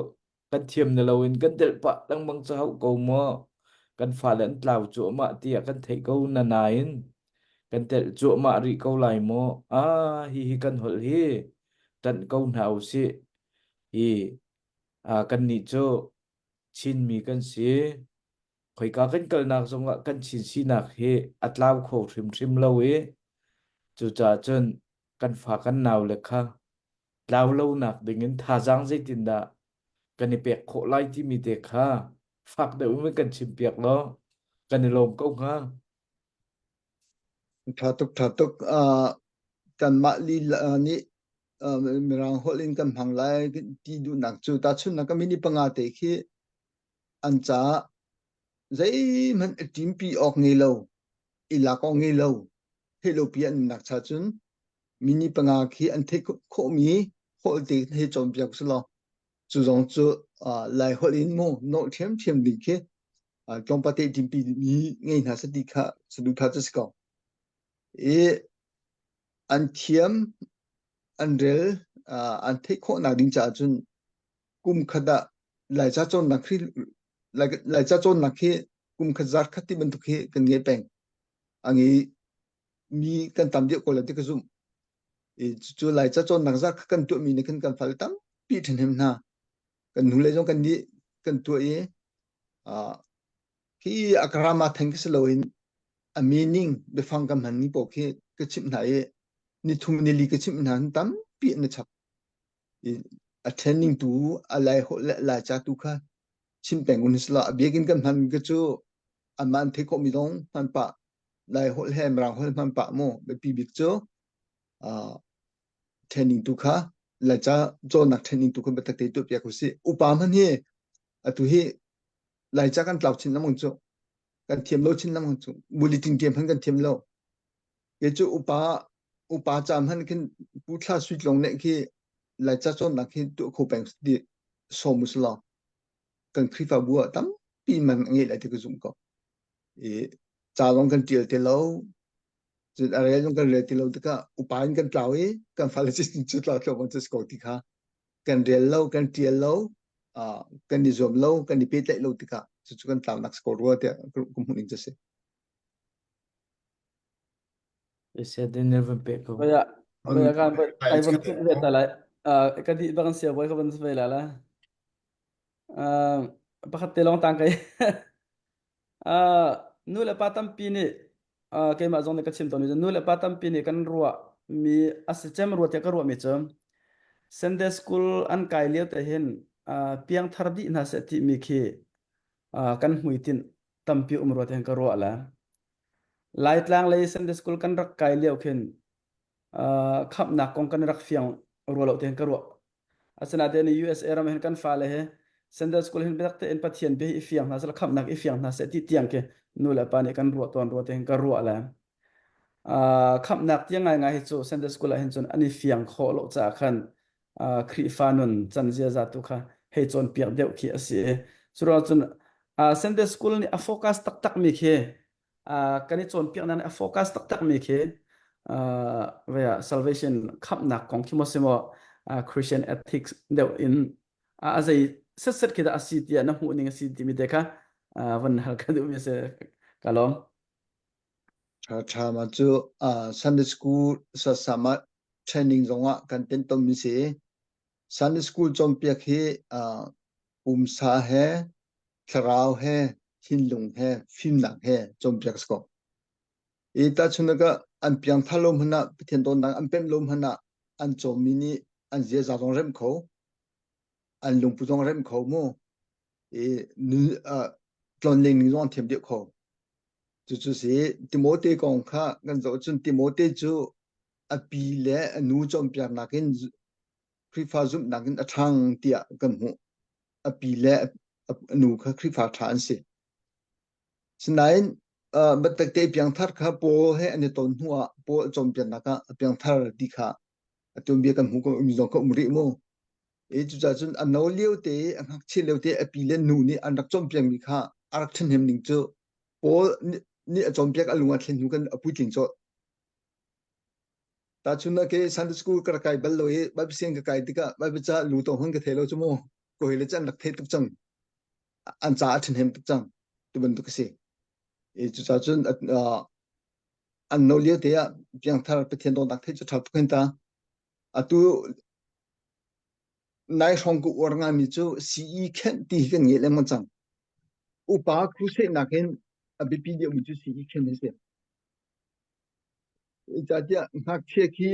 kan thiam na loin kan telh pah lengmang cu hau ko maw kan fale an tlau cuahmah tiah kan theih ko na nain kan telh cuahmah rih ko lai maw ah hi hi kan holh hi ṭanh ko hna usih hi ah kannih cu Chinmi kan si khoika kan kalnak zongah kan Chin sinak hi a tlau kho hrimhrim lo i cucaah cun kan fa kan nau le kha tlau lonak dingin thazaang zeitindah kan i pek khawh lai timi te kha fak deuh in kan chimpiak law kan i lawm ko hnga. Ṭha tuk, ṭha tuk. Uh, kanmah lila nih uh, Mirang holh in kan hmang lai ti duhnak cu tahchunhnak ka minute panga te khi an caah zeihmanh a ṭimpi awk ngei lo, i lak awk ngei lo, theih lo pi an umnak cha cun minute panga khi an theih khawhmi holh te hei cawnpiak usih law cu zong cu uh, Lai holh in mu nawlh ṭhiamṭhiam ding khi uh, tlawmpal te ṭimpi mi ngei hna seh ti kha saduhthah cu si ko. I an thiam, an rel, uh, an theih khawhnak ding caah cun kum khat ah Laica cawnnak khi Laica cawnnak khi kum khat zar khat ti bantuk hi kan ngei peng. A ngei mi kan tam deuh ko lai ti ka zumh. I cu Laica cawnnak zar kha kan tuahmi nih khan kan fale tampi ṭhahnem hna. Kan hnulei zong kan nih kan tuah i uh, hi a grammar theng khi si loin A meaning biafang ka hman ni paoh khi ka chimh hna i nithum nili ka chimh hna hin tampi an i chap. I a training tu a lai holh le lai ca tu kha chim peng un sila a biakinn kan hman ka cu anmah an theih khawhmi zong hman pah lai holh he mirang holh hman pah mu biapi bik cu uh, training tu kha laica cawnnak training tu kha biatak te tuah piak usih upa hman hi atu hi laica kan tlau chin lengmang cu kan thiam lo chin lengmang cu bulletin game hman kan thiam lo ke cu upa upa ca hman khin pu thla suit long ne khi laica cawnnak hi tuah kho peng di som usla kan Khrihfabu ah tampi man a ngei lai ti ka zumh ko i ca zong kan tial te lo cun a rel zong kan rel ti lo tikah upa in kan tlau i kan fale cu cu tlau thluahmah cu si ko ti kha kan rel lo kan tial lo uh, kan i zuam lo kan i pehtlaih lo tikah cucu kan tlaunak si ko rua tiah ka hmuh ning cu si. Daniel van pe ko. Baya baya kan ai van phit ve ta lai. Ka di bang sia boy ka van ve la la. Pakhat te long tang kai. Nu le pa tampi nih keimah zong nih ka chim tawn mi nu le pa tampi nih kan ruah mi a si cem rua tiah ka ruah mi cu Sunday school an kai lio te hin piangthar dih hna seh ti mi khi kan hmuitinh tampi um rua tiah ka ruah la. Laitlang lei Sunday school kan rak kai lio khin khamhnak kong kan rak fiang rua lo tiah ka ruah. Asinain USA ram hin kan fale he Sunday school hin biatak tein Pathian bia hi i fiang hna seh khamhnak i fiang hna seh ti tiang khi nu le pa nih kan ruah tawn rua tiang ka ruah le khamhnak tiang ngaingai hi cu Sunday school ah hin cun an i fiang khawh lo caah khan Khrihfa nun can ziaza tu kha hei cawnpiak deuh khi a si i curuang cun Sunday school nih a focus taktak mi khi kan i cawnpiaknak nih a focus taktak mi khi vea salvation khamhnak kong khi maw si maw Christian ethics deuh in a zei set set khi dah a si tiah na hmuh ning a si timi te kha van hal ka duh mi a si ka lawm. Ṭha ṭha ma cu Sunday school sasama training zongah kan tentom mi si. Sunday school cawnpiak hi pumsa he thlarau he thinlung he fimnak he cawnpiak si ko. I tahchunhnak ah an piangthar lo hmanh ah Pathian dawtnak an pemh lo hmanh ah an cawmmi nih an ziaza zong remh kho, an lungput zong remh kho mu. I nun uh, tlonleng ning zong an thiam deuh kho. Cucu si Timote kong kha kan zoh cun Timote cu a pi le a nu cawnpiaknak in Khrihfa zumhnak in a ṭhang tiah kan hmuh. A pi le a nu kha Khrihfa ṭha an si. Sinain uh, biatakte piangthar kha Paul he an i ton hnu ah Paul a cawnpiaknak ah a piangthar ti kha a tuanbia kan hmuh ko mi zong kha um rih mu. E cucaah cun a no lio te a ngakchia lio te a pi le nu nih an rak cawnpiakmi kha a rak ṭhahnem ning cu Paul nih a cawnpiak a lung a thlen hnu kan a puitling colh. Tahchunhnak ke Sunday school ka rak kai bal lo i Bible sianginn ka kai tikah Bible ca lu tawng hon ka thei lo cu mu. Ko hi le can rak thei tuk cang. An ca a ṭhahnem tuk cang. Tu bantuk a si. E cucaah cun an no lio te ah piangthar Pathian dawtnak thei cu ṭha tuk hin ta. Atu nai hrawng ka uar ngaimi cu CE khenh ti hi kan ngei lengmang cang. Upa crusade nakin a biapi deuhmi cu CE khenh hi si. Zeicahtiah ngakchia khi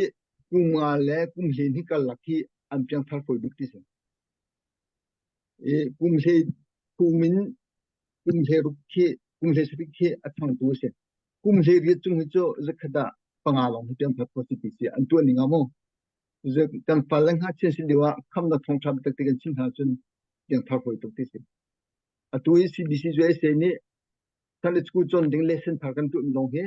kum nga le kum hlein hi karlak hi an piangthar fawi bik ti si. I kum hlei kum in kum hlei ruk khi kum hlei sarih khi a changtu a si. Kum hlei riat cung hi cu zakhat ah panga lawng hi piangthar khawh si ti si. An tuah ning ah mu. Kan fal le ngakchia si lio ah khamnak thawngṭha biatak te kan chim hna cun piangthar fawi tuk ti si. Atu i CBC USA nih Sunday school cawn ding lesson thar kan tuahmi lawng hi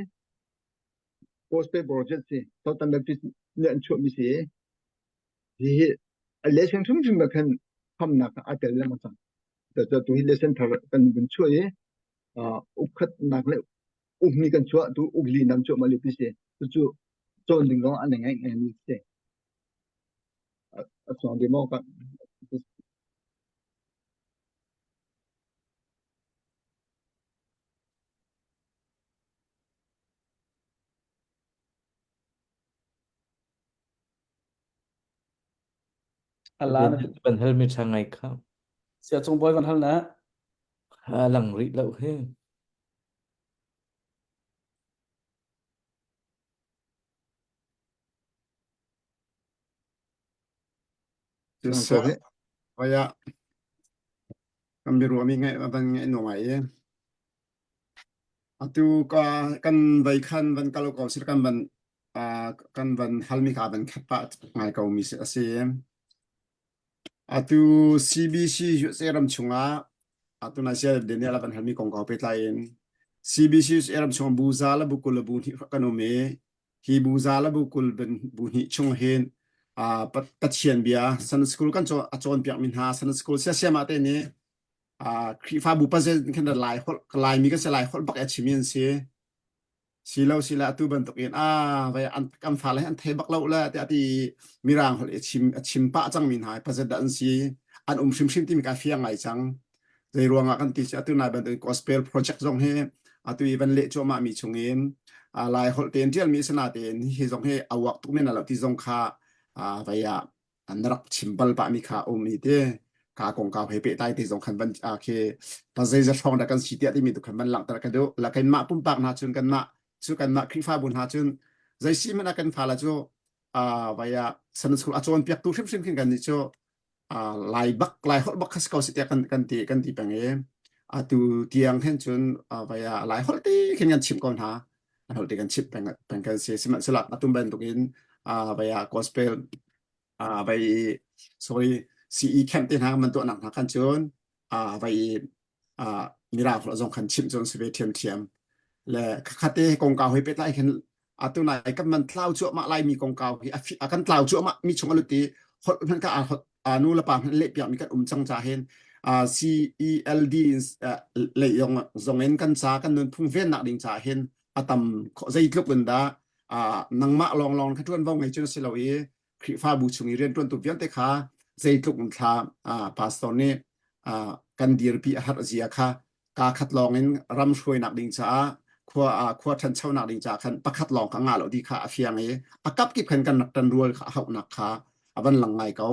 post pay project si Southern Baptist nih an chuahmi si hi hi a lesson hrimhrim ah khan khamnak aa tel lengmang cang. Cucaah tu hi lesson thar kan vun chuah i ukhatnak le ukni kan chuah tu ukli nam chuah mah liopi si. Cucu cawn ding zong an ngai ngai mi si. A chuang demo ka Allah na Van hal mi ṭha ngai kha. Sia cung bawi van hal na. A lang rih lo hi. Nang ko Siseh hi. vaya kan biaruahmi ngaih van ngaih nuam ai i atu ka kan vei khan van kal ko sih kan van kan van halmi kha van khat pah ngai ko mi a si. Atu CBC USA ram chungah atu na sia Daniel van halmi kong kau pehtlai in CBC USA ram chung bu za le bu kul le bu hnih kan um i hi bu za le bu kul bu hnih chung hin Pathian bia Sunday school kan a cawnpiak mi hna Sunday school siasiama te nih Khrihfabu pazel khan lai holh Laimi kan si lai holh bak a chimi an si. Si lo si le atu bantuk in a vai an kan fale an thei bak lo le tiah ti mirang holh i chim a chim pah cang mi hna pazet dah an si an um hrimhrim timi ka fiang ngai cang. Zei ruangah kan ti si atu nai bantuk gospel project zong hi atu i van leh cuahmah mi chungin lai holh tein ṭialmi sana tein hi zong hi a uak tuk men lo ti zong kha vai ah an rak chim bal pah mi kha um i te ka kongkau he pehtlai te zong khan van khi pa zeiza hrawng dah kan si tiah timi tu khan van langhter ka duh la kanmah pumpak hna cun kanmah cu kanmah Khrihfabu hna cun zei si hmanh ah kan fale cu vai ah Sunday school a cawnpiaktu hrimhrim khin kan nih cu lai bak lai holh bak kha si ko si tiah kan kan ti kan ti peng i atu tiang hin cun vai ah lai holh te khin kan chimh ko hna an holh te kan chimh peng peng kan si sihmanhsehlaw atum bantukin vai ah gospel vai sorry CE camp te hna man tuahnak hna khan cun vai mirang holh zong khan chimh cun si ve ṭhiamṭhiam le khate kongkau he pehtlai khin atu nai kan man tlau cuahmah laimi kongkau hi a kan tlau cuahmah mi chung alut i holh hmanh ka a nu le pa hmanh leh piak mi kan um cang ca hin CELD lei zong in kan ca kan nunphung vennak ding ca hin a tam zeitluk in dah nangmah lawnglawng kha ṭuanvo ngei cun si lo i Khrihfabu chung i rianṭuantu vialte kha zeitluk in thla pastor nih kan dirpi a herh zia kha kaa khat lawng in ram hruainak ding caah khua khua ṭhanchonak ding caah khan pakhat lawng kha ngah lo ti kha a fiang i a kapkip khan kan rak ṭan rual kha a hauhnak kha a van lang ngai ko.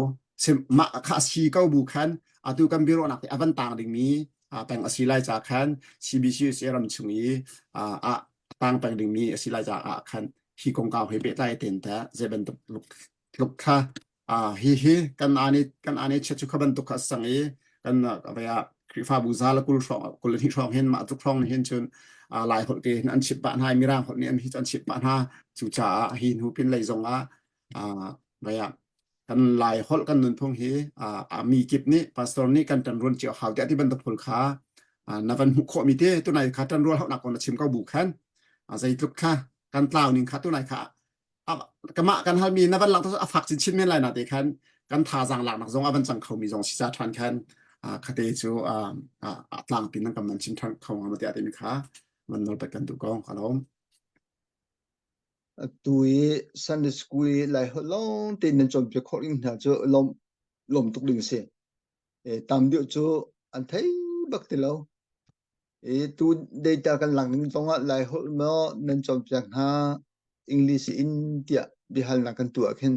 Mah kha a si ko bu khan atu kan biaruahnak te a van tang dingmi peng a si lai ca khan CBCUSA ram chung i a tang peng dingmi a si lai caah khan hi kongkau he pehtlai ten ta zei bantuk tluk kha hi hi kan ani kan ani chet chu kha bantuk kha sang i kan vaya Khrihfabu za la kul hrawng kul hi hrawng hin mah tluk hrawng hin chun lai holh te hin an chip pah hna mirang holh nih an hi an chip pah hna cu caah hi hnu pin lei zong ah vaya kan lai holh kan nunphung hi a mi kip nih pastor nih kan ṭan ruan cio hau tiah ti bantuk phul kha na van hmuh khawh mi te tunai kha ṭan rual hauhnak kong na chim ko bu khan zeitluk kha kan tlau ning kha tunai kha kamah kan halmi na van lang a fak chin chin men lai na te khan kan thazaang laknak zong a van cang kho mi zong si ca ṭhan khan khate cu a tlangpi nan kan man chim ṭhan kho nga ma tiah timi kha van nawl pat kan duh ko ka lawm. Atu i Sunday school i Laiholh lawng tein nan cawnpiak khawh ding hna cu lawm lawm tuk ding a si. E, tam deuh cu an thei bak ti lo. E, tu data kan lak ning zongah Laiholh maw nan cawnpiak hna English in tiah biahalnak kan tuah khin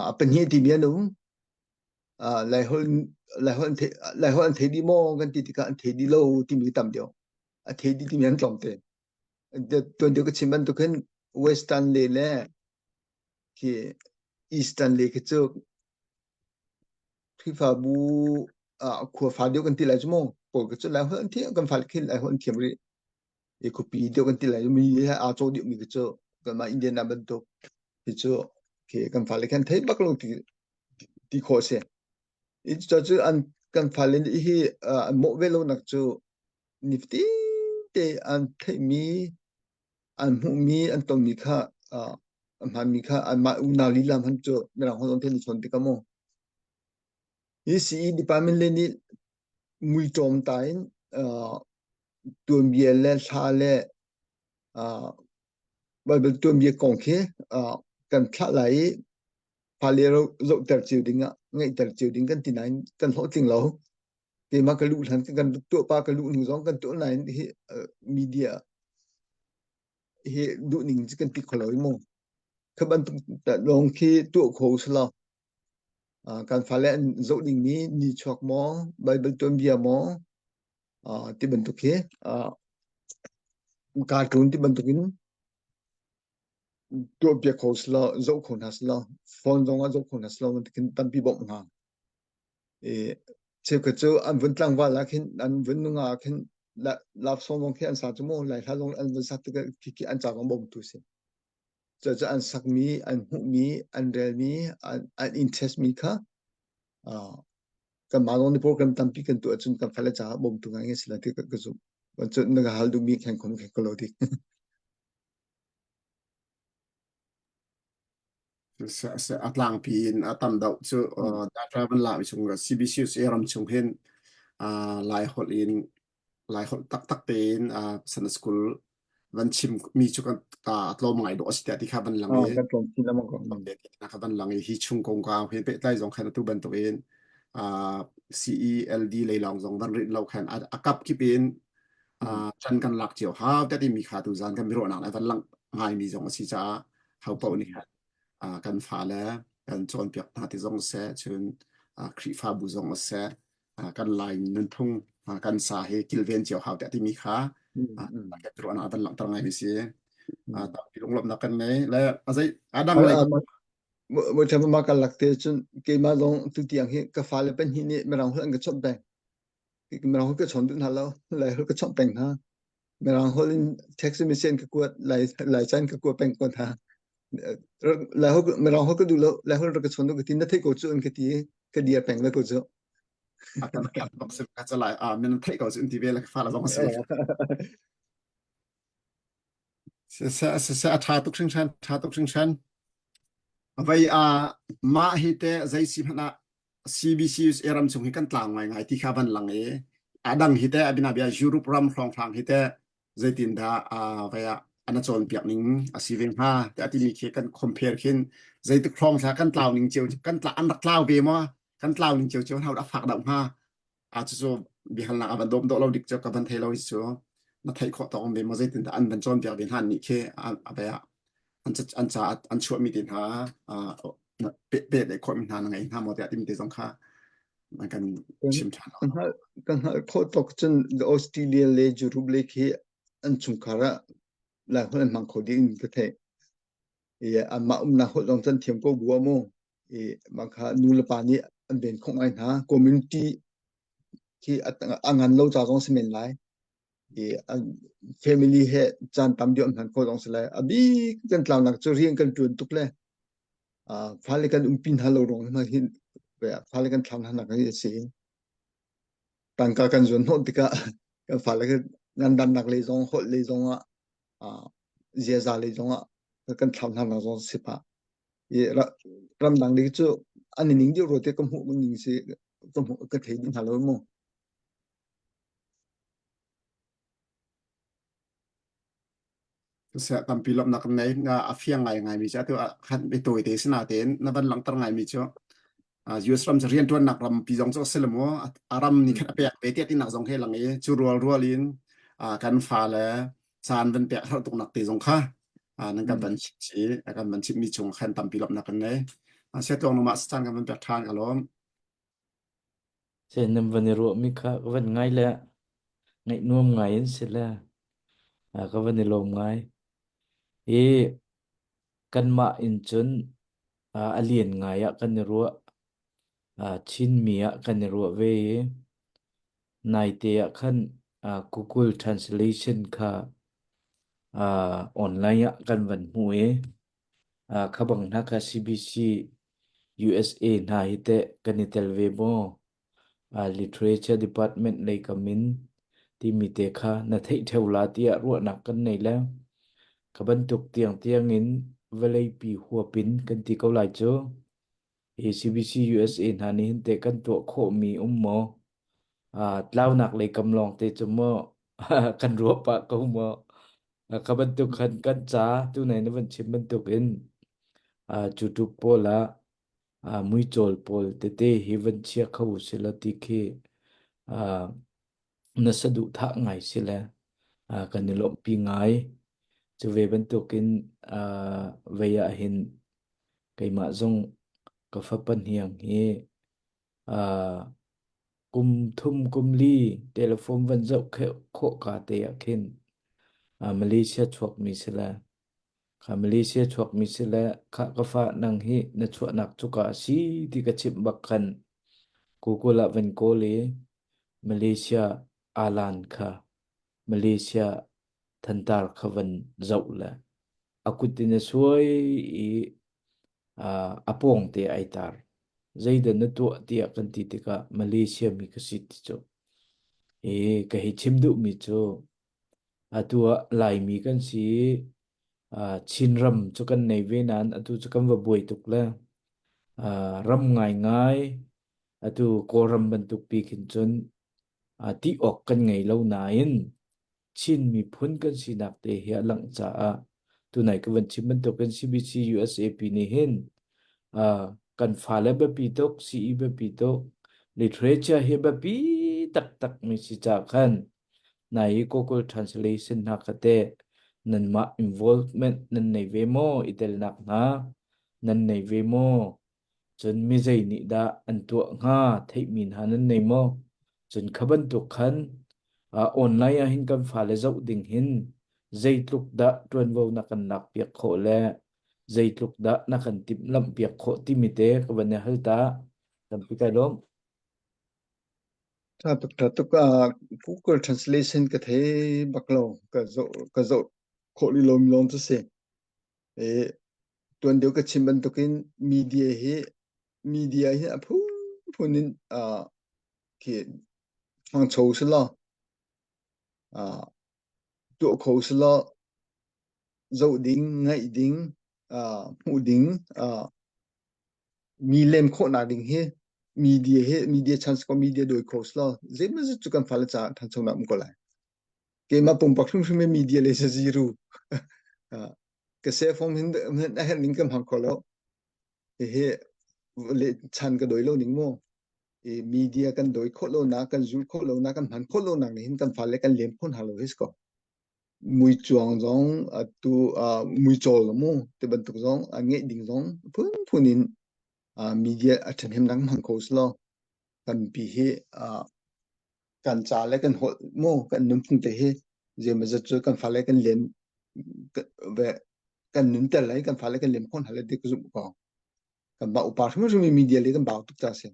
a pahnih timi an um. Laiholh Laiholh an thei Laiholh an thei dih maw kan ti tikah an thei dih lo timi tam deuh. A thei dih timi an tlawm te. Tuan deuh ka chim bantuk hin Western le le khi Eastern le khi cu Khrihfabu ah khuafa deuh kan ti lai cu mu. Pawl ka cu lai holh an thiam kan fale khi lai holh an thiam rih. I khuapi deuh kan ti lai mi he aa cawh deuh mi khi cu kanmah Indiana bantuk hi cu khi kan fale khan thei bak lo ti ti khawh a si. I cu an kan fale nih hi an mawh ve lo nak cu nifatinte an theihmi, an hmuhmi, an tonmi kha uh, a hmaanmi kha anmah unau lila hmanh cu mirang holh zong in chawn tikah mu. Hi CE department le nih muiṭawm ta in uh, tuanbia le hla le uh, Bible tuanbia kong khi uh, kan thlah lai i fale zohter cio ding ah ngeihter cio ding kan ti nain kan hlawhtling lo. Keimah ka luh hlan kan tuah pa ka luh hnu zong kan tuah nain hi media hi duh ning cu kan ti kho lo i mu. Kha bantuk lawng khi tuah kho si lo. Kan fale an zoh ding mi ni chuak maw, Bible tuanbia maw, ti bantuk hi cartoon ti bantuk in. tuah piak kho selaw zoh kho hna selaw phone zong ah zoh kho hna selaw khin tampi bawmh hnga. I cheukhat cu an vun tlangval ah khin an vun nunga ah khin love song zong khi an sa cu mu lai hla zong an vun sak tikah khi khi an ca zong bawmtu si. Cucu an sakmi, an hmuhmi, an relmi, an, an interest mi kha uh, kanmah zong nih program tampi kan tuah cun kan fale caah bawmtu ngai ngai si lai ti ka, ka zumh. Cun na ka hal duhmi khen khom khen ko lo dik. A tlangpi in a tam deuh cu data van lak mi chung CBCUSA ram chung hin Lai holh in Lai holh taktak tein Sunday school van chim mi cu kan a tlawm ngai dawh a si tiah ti kha van lang i kan tlawm chin lengmang ko. Kha van lang i hi chung kongkau he pehtlai zong khan atu bantukin CELD lei lawng zong van rinh lo khan a kap kip in chan kan lak cio hau tiah timi kha tu zan kan biaruahnak le van lang ngaimi zong a si caah ho paoh nih khan kan fale kan cawnpiak hna ti zong seh cun Khrihfabu zong seh kan Lai nunphung kan sa hi kilven cio hau tiah timi kha kan ruahnak van langhter ngaimi si. Tampi lunglawmhnak kan ngei le a zei a dang lei Mo ma kan lak te cun keimah zong tu tiang hi ka fale pahnih nih mirang holh an ka chawnh peng. Mirang holh ka chawn duh hna lo, Lai holh ka chawnh peng hna. Mirang holh in text message ka kuat, Lai Lai caan ka kuat peng ko hna. Lai holh Mirang holh ka duh lo, Lai holh rak ka chawn duh ka ti na theih ko cu an ka ti ka dir peng le ko cu. A kan kan bak sim ka chalai a min theih ko cu ti ve le fa la zong si. Se a tha tuk hringhran tha tuk hringhran. Vai a mah hi te zei si hmanh ah CBC USA ram chung hi kan tlang ngai ngai ti kha van lang i a dang hi te abina bia Europe ram hrawnghrang hi te zeitin dah vai ah an cawnpiak ning a si ve hnga ti a timi khi kan compare khin zeitik hrawng thla kan tlau ning cio kan tla an rak tlau ve maw kan tlau ning cio cio hna a fak deuh hnga a cu cu biahalnak a van dawm dawh lo dik cu ka van thei lo hi cu na theih khawh tawk ve maw zeitin dah an van cawnpiak ve hna nih khi a vai ah an an ca an chuahmi te hna pe pe le khawh mi hna na ngei hna maw tiah timi te zong kha na kan chim ṭhan. Kan hngalh kan hngalh khawh tawk cun the Australia le Europe le khi an chungkhar ah Lai holh an hmang kho dih in ka theih. I anmah umnak holh zong can thiam ko bu ah mu. I mah kha nu le pa nih an ven khawh ngai hna. Community khi a ngan lo ca zong si men lai. I an family he caan tam deuh an hman khawh zong si lai. A bik kan tlaunak cu rian kan ṭuan tuk le fale kan umpi hna lo ruang hna hin fale kan thlam hna nak hi a si. Tangka kan zuan hnawh tikah kan fale kan ngandamnak lei zong holh lei zong ah ziaza lei zong ah kan thlam hna nak zong si pah. I ramdang lei cu an i ning deuh rua te ka hmuh ning si ka hmuh ka thei ding hna lo mu. Seh tampi lawmhnak kan ngei. A fiang ngai ngaimi cu atu ah khan biatawi te si natein na van langhter ngaimi cu US ram cu rianṭuannak rampi zong cu a si lo maw a ram nih khan a pek ve tiah tinak zong he lang i cu rual rual in kan fale caan van pek har tuknak te zong kha nan kan van chimh i kan van chimhmi chung khan tampi lawmhnak kan ngei. Siatluang nangmah caan kan van pek ṭhan ka lawm. Se nan van i ruahmi kha ka van ngai le ngaih nuam ngai in si le ka van i lawm ngai. Hi kanmah in cun a lian ngai ah kan i ruah. Chinmi ah kan i ruah ve i naite ah khan Google Translation kha online ah kan van hmuh i Kha bang hna kha CBC USA hna hi teh kan i tel ve maw? Literature Department lei kam in timi te kha na theih ṭheo la tiah ruahnak kan nei le kha bantuk tiangtiang in vawleipi huap in kan ti ko lai cu. Hi CBC USA hna nih hin teh kan tuah khawhmi um maw? Tlaunak lei kam lawng te cu maw kan ruah pah ko maw? Kha bantuk khan kan ca tunai na van chim bantuk in YouTube pawl ah muicawl pawl tete hi van chia kho sila ti khi na saduhthah ngai si le kan i lawmhpi ngai. Cu ve bantukin vei ah hin keimah zong ka fapa hniang hi Kum thum kum li telephone van zoh khawh ka te ah khin Malaysia chuakmi si le. Kha Malaysia chuakmi si le khah ka fa nang hi na chuahnak cuka a si ti ka chimh bak khan Google ah van kawl i Malaysia alan kha Malaysia thantar kha van zoh le a kut in a suai i a pawng te ai tar. Zeidah na tuah tiah kan ti tikah Malaysia mi ka si ti cu. I ka hei chim duhmi cu atu ah Laimi kan si i Chinram cu kan nei ve nain atu cu kan va buai tuk le ram ngaingai atu Kawlram bantuk pi khin cun ti awk kan ngei lo nain Chin miphun kan sinak te hi a langh caah tunai ka van chim bantukin CBC USAP nih hin kan fale biapi tuk, CE biapi tuk, literature hi biapi taktak mi si caah khan nai i Google Translation hna kha teh nanmah involvement nan nei ve maw i telnak hna nan nei ve maw Cun mizei nih dah an tuah hnga theihmi hna nan nei maw? Cun kha bantuk khan online ah hin kan fale zoh ding hin zeitluk dah ṭuanvo na kan lakpiak khawh le zeitluk dah na kan timhlamhpiak khawh timi te ka van i hal ta. Tampi kai lawm. Ṭha tuk ṭha tuk. Google Translation ka thei bak lo. Ka zoh ka zoh khawh li lomi lawng cu si. Tuan deuh ka chim bantukin media hi media hi a phunphun in khi hmangcho selaw tuah kho selaw zoh ding, ngaih ding, hmuh ding, mi lem khawhnak ding hi media hi media chance ko media dawi kho selaw zeimawzat cu kan fale caah ṭhanchonak um ko lai. Keimah pumpak hrimhrim in media le zero. Ka cell phone hin a herh ning ka hmang kho lo. Hihi le chan ka doi lo ning mu. I media kan doi khawh lo nak, kan zul khawh lo nak, kan hman khawh lo nak nih hin kan fale kan lem khawh hna lo hi si ko. Muicuang zong atu muicawl mu ti bantuk zong a ngeih ding zong phunphun in media a ṭhahnemnak hmang kho si law tampi hi kan ca le kan holh mu kan nunphung te hi zeimawzat cu kan fale kan lem ve kan nunter lai kan fale kan lem khawh hna lai ti ka zumh ko kan ba upa hrimhrim mi media le kan bau tuk ca si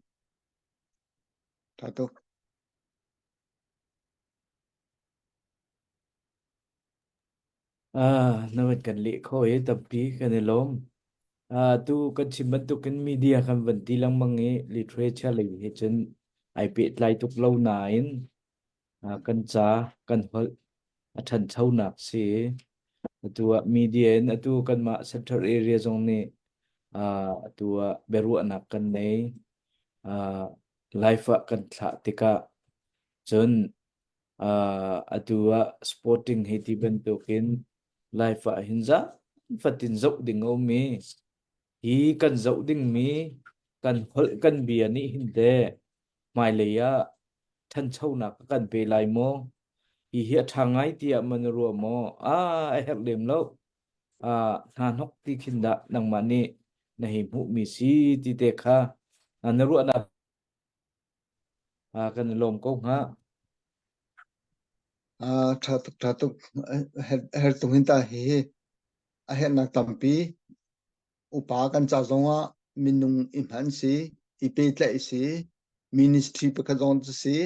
tha tuk. Ah, na van kan leh kho i tampi kan i lawm. Ah, tu kan chim bantukin media kan van ti lengmang i literature lei he cun ai pehtlai tuk lo nain ah, kan ca, kan holh a ṭhanchonak si. Atu ah media in atu kanmah central area zong nih ah, atu ah biaruahnak kan nei. Ah, live ah kan thlah tikah cun Atu ah sporting hei ti bantukin live ah hin zaangfatin zoh ding a um i hi kan zoh dingmi kan holh kan bia nih hin teh hmailei ah ṭhanchonak a kan pe lai maw? Hihi a ṭha ngai tiah maw na ruah maw? Ah, a herh lem lo. Ah, hna hnok ti khin dah nangmah nih na hei hmuhmi si ti te kha na ruahnak Kan i lawm ko hnga. Ṭha tuk, ṭha tuk. Her tung hin ta hihi a herhnak tampi. Upa kan ca zongah minung i hman si, i pehtlaih si, ministry pakhat zong cu si.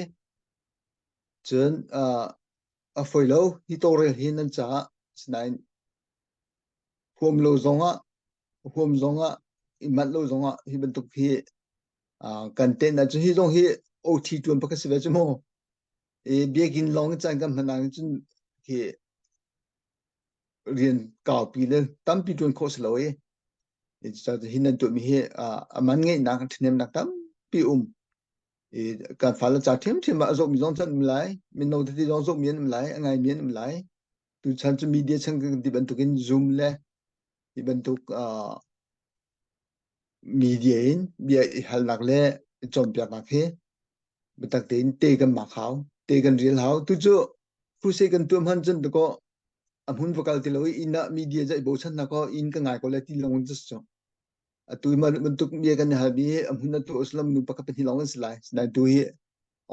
Cun a fawi lo hi tawlrel hi nan caah sinain huam lo zongah huam zongah i manh lo zongah hi bantuk hi kan ten ahcun hi zong hi OT tuan pakhat si ve cu mu. I biakinn lawng in caan kan hman ahcun cun hi rian kaupi le tampi tuan khawh si lo i hi nan tuahmi hi a man ngeihnak ṭhahnemnak tampi um. I kan fale ca ṭhiamṭhiam ah a zawhmi zong can um lai, mino tete zong zawhmi an um lai, a ngaimi an um lai. Tuchan cu media chan kan ti bantukin Zoom le ti bantuk media in bia i halnak le i cawnpiaknak hi biatak tein te kan mak hau, te kan rial hau. Tu cu crusade kan tuah hman cun dakaw a hmun va kal ti lo i inn ah media za i bochan hna kaw inn ka ngai ko le ti lawng in cu. Atu bantuk bia kan i halmi hi a hmun atu uslam nu pakhat pahnih lawng an si lai. Sinain tu hi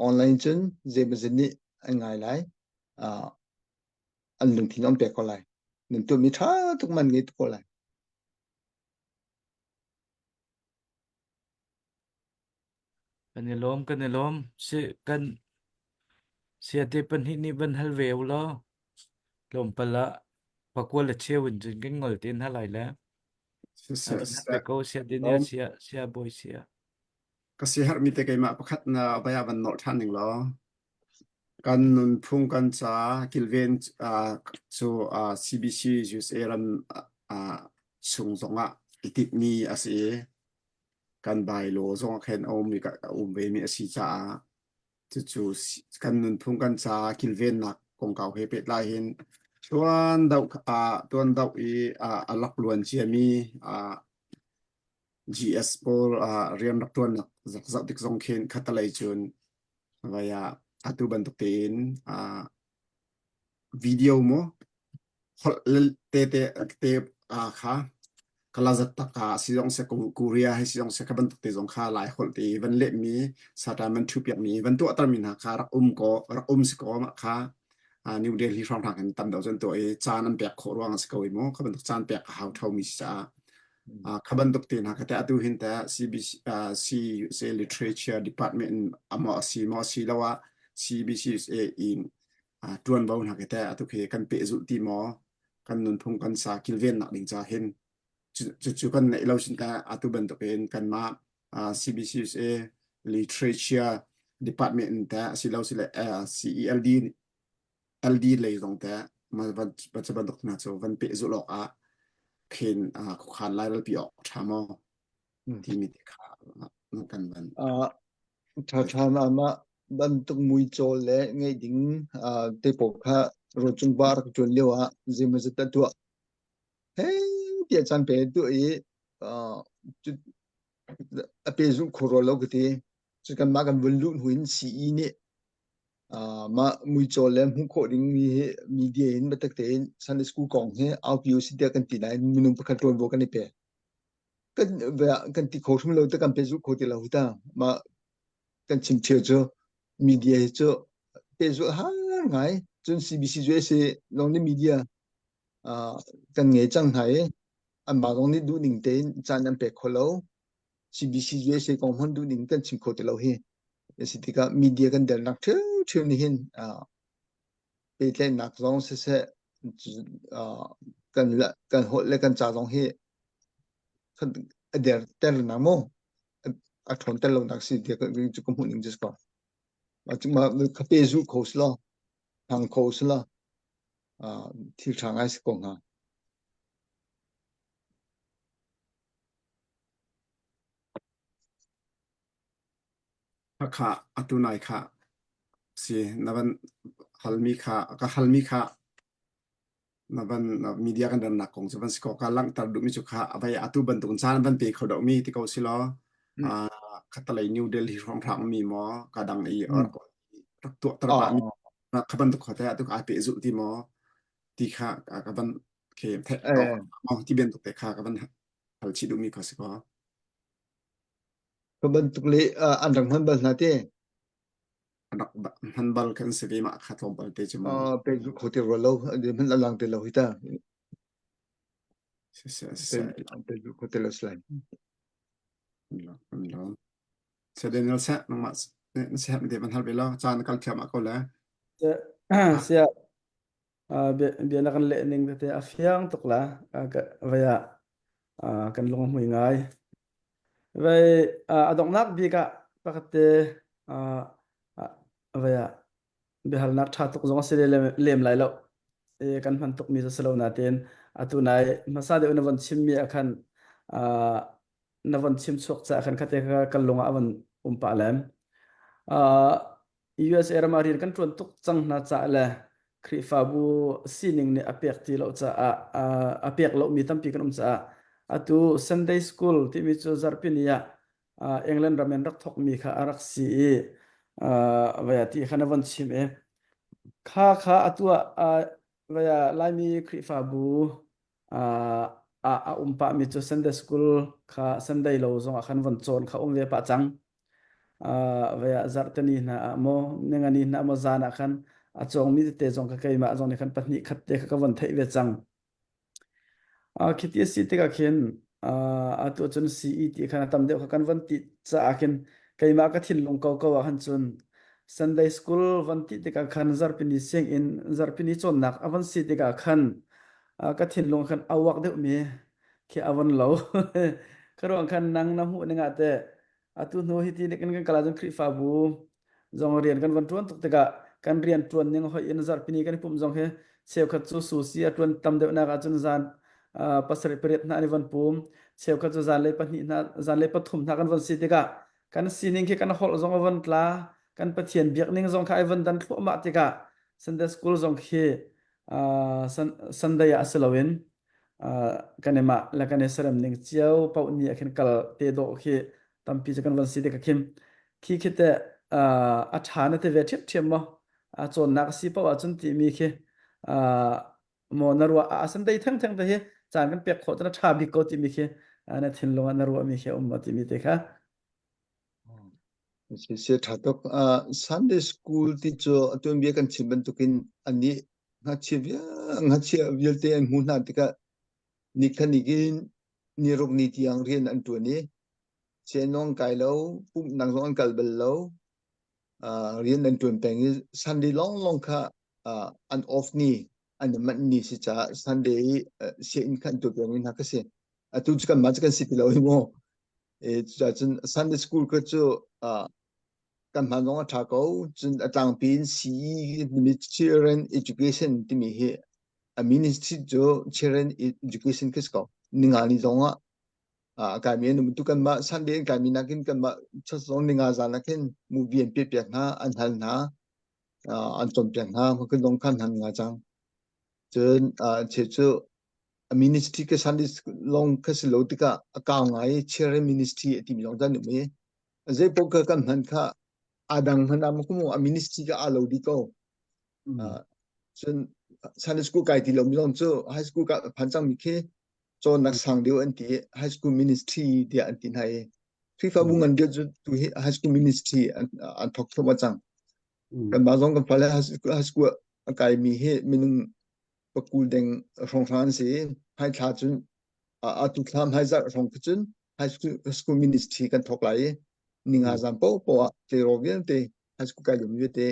online cun zeimazin nih an ngai lai. An lungthin an pek ko lai. Nan tuahmi ṭha tuk man ngei tuk ko lai. Kan i lawm, kan i lawm. Si kan siate pahnih nih van hal ve u law tlawmpal ah pakua le cheu in cun kan ngol te hna lai le. Siseh, Van hal ve ko sia Daniel lawm. sia sia bawi sia. Ka siaherhmi te keimah pakhat na vai ah van nolh ṭhan ning law kan nunphung kan ca kilven uh, cu uh, CBC USA ram uh, chung zongah i timhmi a si i kan bylaw zong ah khin a um a um ve mi a si caah cucu kan nunphung kan ca kilvennak kongkau he pehtlai hin tuan deuh ah tuan deuh i a lak luan ciami GS pawl rian rak ṭuannak zoh tik zong khin khattelei cun vai ah atu bantuk tein video maw holh te te te kha kalazat tak ah si zong se Korea he si zong se kha bantuk te zong kha lai holh te van leh mi satan van thu piak mi van tuahter mi hna kha rak um ko rak um si ko mah kha New Delhi hrawng hna kan tam deuh cun tuah i caan an pek khawh ruang a si ko i mu kha bantuk caan pek a hau tho mi si caah kha bantuk te hna kha te atu hin te CBC CUSA Literature Department amo si mo si lo ah CBCUSA in ṭuanvo hna khi teh atu khi kan pehzulh ti maw kan nunphung kan sa kilvennak ding ca hin cucu kan neih lo sin ta atu bantukin kanmah CBCUSA Literature Department in teh asilo sile CELD LD lei zong teh ma bantuk hna cu van pehzulh awk ah khin khuakhan lairelpi awk ṭha maw timi te kha kan van Ṭha ṭha mah bantuk muicawl le ngeih ding te pawl kha rawlcung va rak ṭuan lio ah zeimawzat a tuah. Hei tiah caan pe tuah i a pehzulh kho rua lo ka ti. Cu kanmah kan vun luh hnu in CE nih mah muicawl le hmuh khawh ding mi hi media in biatak tein Sunday school kong hi aupi u si tiah kan ti nain minung pakhat ṭuanvo kan i pe. Kan kan ti kho hrim lo te kan pehzulh kho ti lo hi ta. Mah kan chim ṭheo cu media hi cu pehzulh har ngai cun CBC USA lawng nih media uh, kan ngei cang hna i anmah zong nih duhning tein caan an pek kho lo CBC USA kong hmanh duhning kan chim kho ti lo hi si tikah media kan dernak ṭhiamṭhiam nih hin uh, pehtlaihnak zong siseh uh, kan kan holh le kan ca zong hi a derter na maw a ṭhawnter lonak si tiah cu ka hmuh ning cu si ko. Mah ka pe zu kho si law, hmang kho si law, thil ṭha ngai si ko hnga. Kha atu nai kha si na van halmi kha ka halmi kha na van media kan rannak kong cu van si ko ka langhter duhmi cu kha avai atu bantuk caan van pe kho deuh mi ti ko si law khatalei New Delhi hrawnghrang mi maw ka dang i rak rak tuahter pah mi kha bantuk khote atu ka pe zulh ti maw ti kha ka van ke the maw ti bantuk te kha ka van hal chih duhmi kha si ko Ka bantuk le an rak hman bal hna te rak hman bal kan si ve mah kha tlawmpal te cu mu. Pek kho te rua lo, hman alang te lo hi ta. Pek kho te lo slai. Se Daniel se nangmah na se de van hal ve lo caan kal thiam ah ko le. Sia bia na kan leh ning tete a fiang tuk la vaya kan lung hmui ngai. Vai a donghnak bik ah pakhat te vaya biahalnak ṭha tuk zong a si lem lai lo. Kan hman tukmi cu si lo nain atu nai hmasa deuh na von chimmi ah khan na von chim chuak caah khan khate kha kan lung ah a von um pah lem. USA ram ah rian kan ṭuan tuk cang hna caah le Khrihfabu sining nih a pek ti lo caah a pek lomi tampi kan um caah atu Sunday School timi cu zarhpi ni ah England ram in rak thawkmi kha a rak si i vaya ti kha na von chim i kha kha atu ah vaya Laimi Khrihfabu a um pahmi cu Sunday School kha Sunday lo zong ah khan von cawn kha um ve pah cang. Vaya zarhteni hna ah maw ningani hna maw zan ah khan a cawngmi tete zong kha keimah zong nih khan pahnih khat te kha ka von theih ve cang. Khiti a si tikah khin atu cun CE ti khan a tam deuh kha kan van ti caah khin keimah ka thinlung ko ko ah khan cun Sunday school van ti tikah khan zarhpini sianginn zarhpini cawnnak a van si tikah khan ka thinlung khan a uak deuhmi khi a van lo. Ka ruang khan nang na hmuh ning ah teh atu hnu hi ti nik in kan kal ahcun Khrihfabu zong rian kan van ṭuan tuk tikah kan rian ṭuan ning hoih in zarhpini kan i pumh zong hi cheukhat cu susi a ṭuan tam deuhnak ahcun zan pasarih pariat hna an i van pum cheukhat cu zanlei pahnih hna zanlei pathum hna kan van si tikah kan sining khi kan holh zong a van tla kan Pathian biak ning zong kha ai van dan thluahmah tikah Sunday school zong khi Sunday ah si loin kan i mah le kan i serem ning cio paoh ni ah khin kal te dawh khi tampi cu kan van si tikah khin khi khi te a ṭha na ti ve ṭhiamṭhiam maw a cawnnak a si paoh ahcun timi khi maw na ruah a Sunday thengtheng te hi caan kan pek khawh cun a ṭha bik ko timi khi na thinlung ah na ruahmi khi a um maw timi te kha Si ṭha tuk. Sunday school ti cu atuanbia kan chim bantukin anih ngakchia ngakchia vialte an hmuh hna tikah nikhat ni in niruk ni tiang rian an ṭuan i sianginn an kai lo, pumhnak zong an kal bal lo. Rian an ṭuan peng i Sunday lawnglawng kha an off ni, an i manh ni si caah Sunday i sianginn kha an tuah peng mi hna kha si. Atu cu kanmah cu kan si ti lo hi mu. E, cucun Sunday school kha cu kan hman zong a ṭha ko. Cun a tlangpi in CE timi Children Education timi hi a ministry cu Children Education khi si ko. Ninga ni zong ah a kaimi an um. Tu kanmah Sunday an kaimi nakin kanmah church zong ninga zan ah khin movie an piah hna, an hal hna, an cawnpiak hna. Hmakhin zong khan hman nga cang. Cun cheu cu a ministry ka Sunday lawng kha si lo tikah a kau ngai i Children Ministry a timi zong kan um i zei paoh kha kan hman kha aa dang hman ah maw a ministry ka aa lo dih ko. Cun Sunday school kai ti lomi zong cu high school ka phan cangmi khi cawnnak sang deuh an ti i high school ministry tiah an ti hna i Khrihfabu ngan deuh cu tu hi high school ministry an, an thawk thluahmah cang. Kanmah zong kan fale high school a kaimi hi minung pakul deng hrawnghrang an si i hmaithla cun atu thla hmaizarh hrawng khi cun high school, school ministry kan thawk lai i ninga zan paohpaoh ah tleirawl vialte high school kai lomi vialte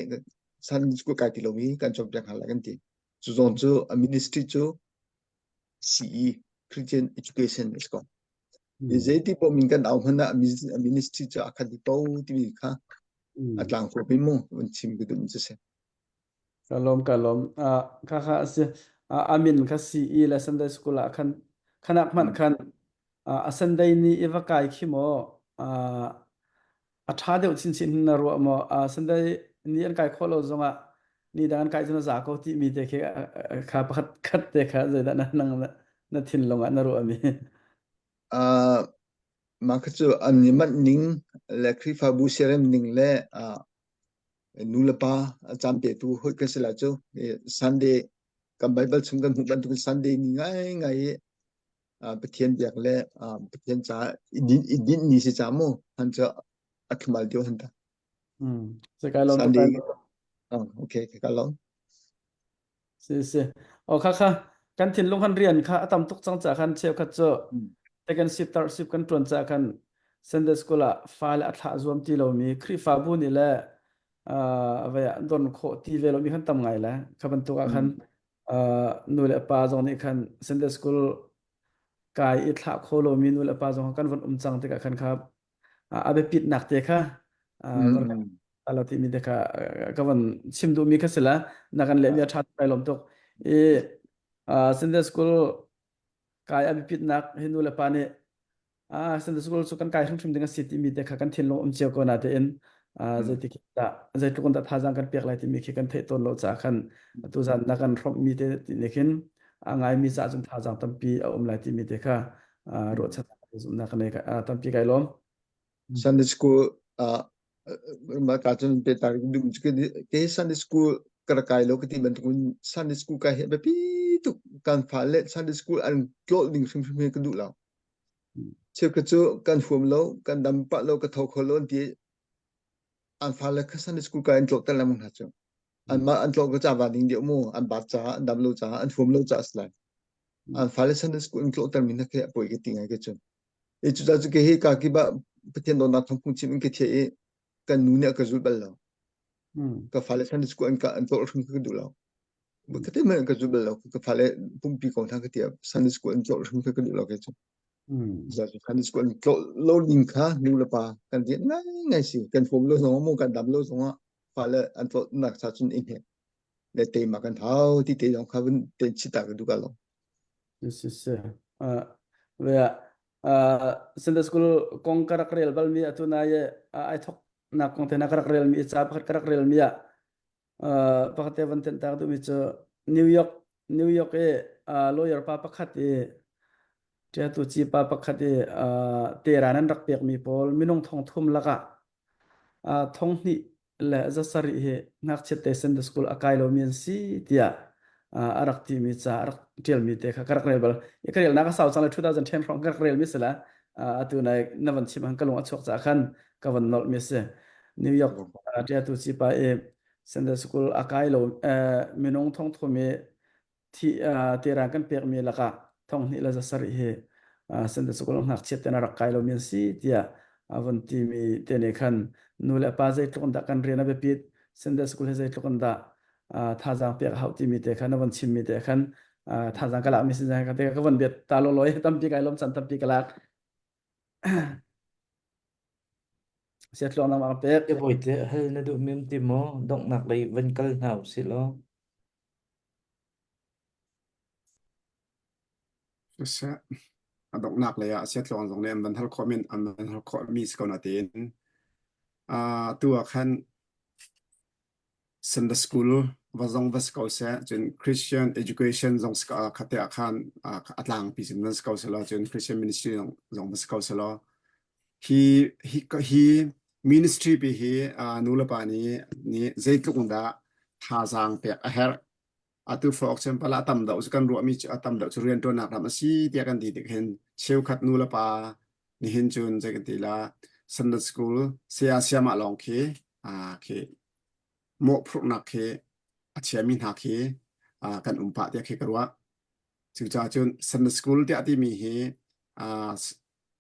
Sunday school kai ti lomi kan cawnpiak hna lai kan ti. Cu zong cu a ministry cu CE Christian Education a si ko. Zeiti paoh min kan au hmanh ah a ministry cu a khat dih ko timi kha a tlangkawp in mu van chim ka duh mi cu si. Ka lawm ka lawm. Kha kha a si. A min kha CE le Sunday school ah khan khanak hmanh khan a Sunday ni i va kai khi maw a ṭha deuh chinchin na ruah maw Sunday ni an kai khawh lo zongah ni dang an kai cun a za ko ti mi te khi kha pakhat khat te kha zeidah na nang na thinlung ah na ruah mi? Mah kha cu an i manh ning le Khrihfabu siarem ning le nu le pa caan petu hawi kan si lai cu Sunday kan Bible chung kan hmuh bantukin Sunday ni ngaingai i Pathian biak le Pathian ca i dinh ni si ca mu han cu a thumal deuh han ta. Sunday okay ka lawm. Si si. O kha kha kan thinlung kan rian kha a tam tuk cang ca khan cheukhat cu second shift third shift kan tuan ca khan Sunday school ah fale a thlah zuam ti lomi Khrihfabu nih le vai ah don khawh ti ve lomi khan tam ngai le kha bantuk ah khan nu le pa zong nih khan Sunday school kai i thlah kho lomi nu le pa zong kan von um cang tikah khan kha a biapitnak te kha alo timi te kha ka van chim duhmi kha si la na kan lehmi a ṭha tuk lawm tuk i Sunday school kai a biapitnak hi nu le pa nih Sunday school cu kan kai hrimhrim ding a si timi te kha kan thinlung um cio ko na tein zeitik dah zeitluk in dah thazaang kan pek lai timi khi kan theih tawn lo caah khan atu zan na kan hrawmhmi te ti nih khin a ngaimi caah cun thazaang tampi a um lai timi te kha ruahchan zumhnak ka nei tampi kai lawm. Sunday school mah ka cun pe ta dum ke Sunday school ka rak kai lo ka ti bantukin Sunday school kai hi a biapi tuk kan fale Sunday school an tlawh ding hrimhrim hi ka duh lo. Cheukhat cu kan huam lo, kan dam pah lo, ka tho kho lo an ti. An fale kha Sunday school kai an tlawh ter lengmang hna cu. Anmah an tlawh ka ca va ding deuh mu, an bat caah, an dam lo caah, an huam lo caah a si lai. An fale Sunday school in tlawhter mi hna khi a poi ka ti ngai ke cun. E cu cu ke hi ka ki ba Pathian dawtnak thawng phungchim in ka thiah i kan nu nih a ka zul bal lo. Ka fale Sunday school an ka an tlawh hrim ka duh lo. Ka te man ka zul bal lo. Ka fale pumpi ko hna ka ti Sunday school an tlawh hrim ka duh lo ke cu. Sunday school an tlawh lo ning kha nu le pa kan rian ngai ngai si. Kan fom lo zong mu kan dam lo zong ah fale an tlawh nak cha cun i hne. Le teima kan hau ti te zong kha vun te chita ka duh ka lo. Si si. Uh, ve uh, Sunday school kong ka rak rel bal mi atu na ye ai thok nak kong te na ka rak rel mi ca pakhat ka rak rel mi ah pakhat te van ten tak duh mi cu New York New York i lawyer pa pakhat i ṭiatu ci pa pakhat i teran an rak pek mi pawl minung thong thum lakah thong hnih le zasarih hi ngakchiat te Sunday school a kai lomi an si tiah a rak timi ca a rak ṭialmi te kha ka rak rel bal. I ka relnak a sau cang le 2010 hrawng ka rak relmi si la atu nai na van chim han ka lung a chuak caah khan ka van nolhmi a si. New York ṭiatu cipa i Sunday school a kai lo minung thong thum i thi tirang kan pekmi lakah thonghnih le zasarih hi Sunday school ngakchiat ten a rak kai lomi an si tiah a von timi te nih khan nu le pa zeitluk in dah kan rian a biapit Sunday school hi zeitluk in dah thazaang pek a hauh timi te khan a von chimmi te khan thazaang ka lakmi sin ka te ka von biat ta lo loi tampi kai lom chan tampi ka lak siatluang nang ang pek Te voi te hal na duh mim ti maw donghnak lei van kal hna usih law. Siseh, a donghnak lei ah siatluang zong nih an van hal khawh men an van hal khawh mi si ko natein tu ah khan Sunday school va zong va si ko seh cun Christian education zong si khate ah khan a tlangpi cun van si ko seh law cun Christian ministry zong zong va si ko seh law hi hi hi ministry pi hi nu le pa nih nih zeitluk in dah thazaang pek a herh. Atu for example a tam deuh cu kan ruahmi cu a tam deuh cu rianṭuannak ram a si tiah kan ti tik hin cheukhat nu le pa nihin cun zei kan ti la Sunday school saya sayamah lawng khi khi mawhphurhnak khi a chiami hna khi kan um pah tiah khi ka ruah. Cucaah cun Sunday school tiah timi hi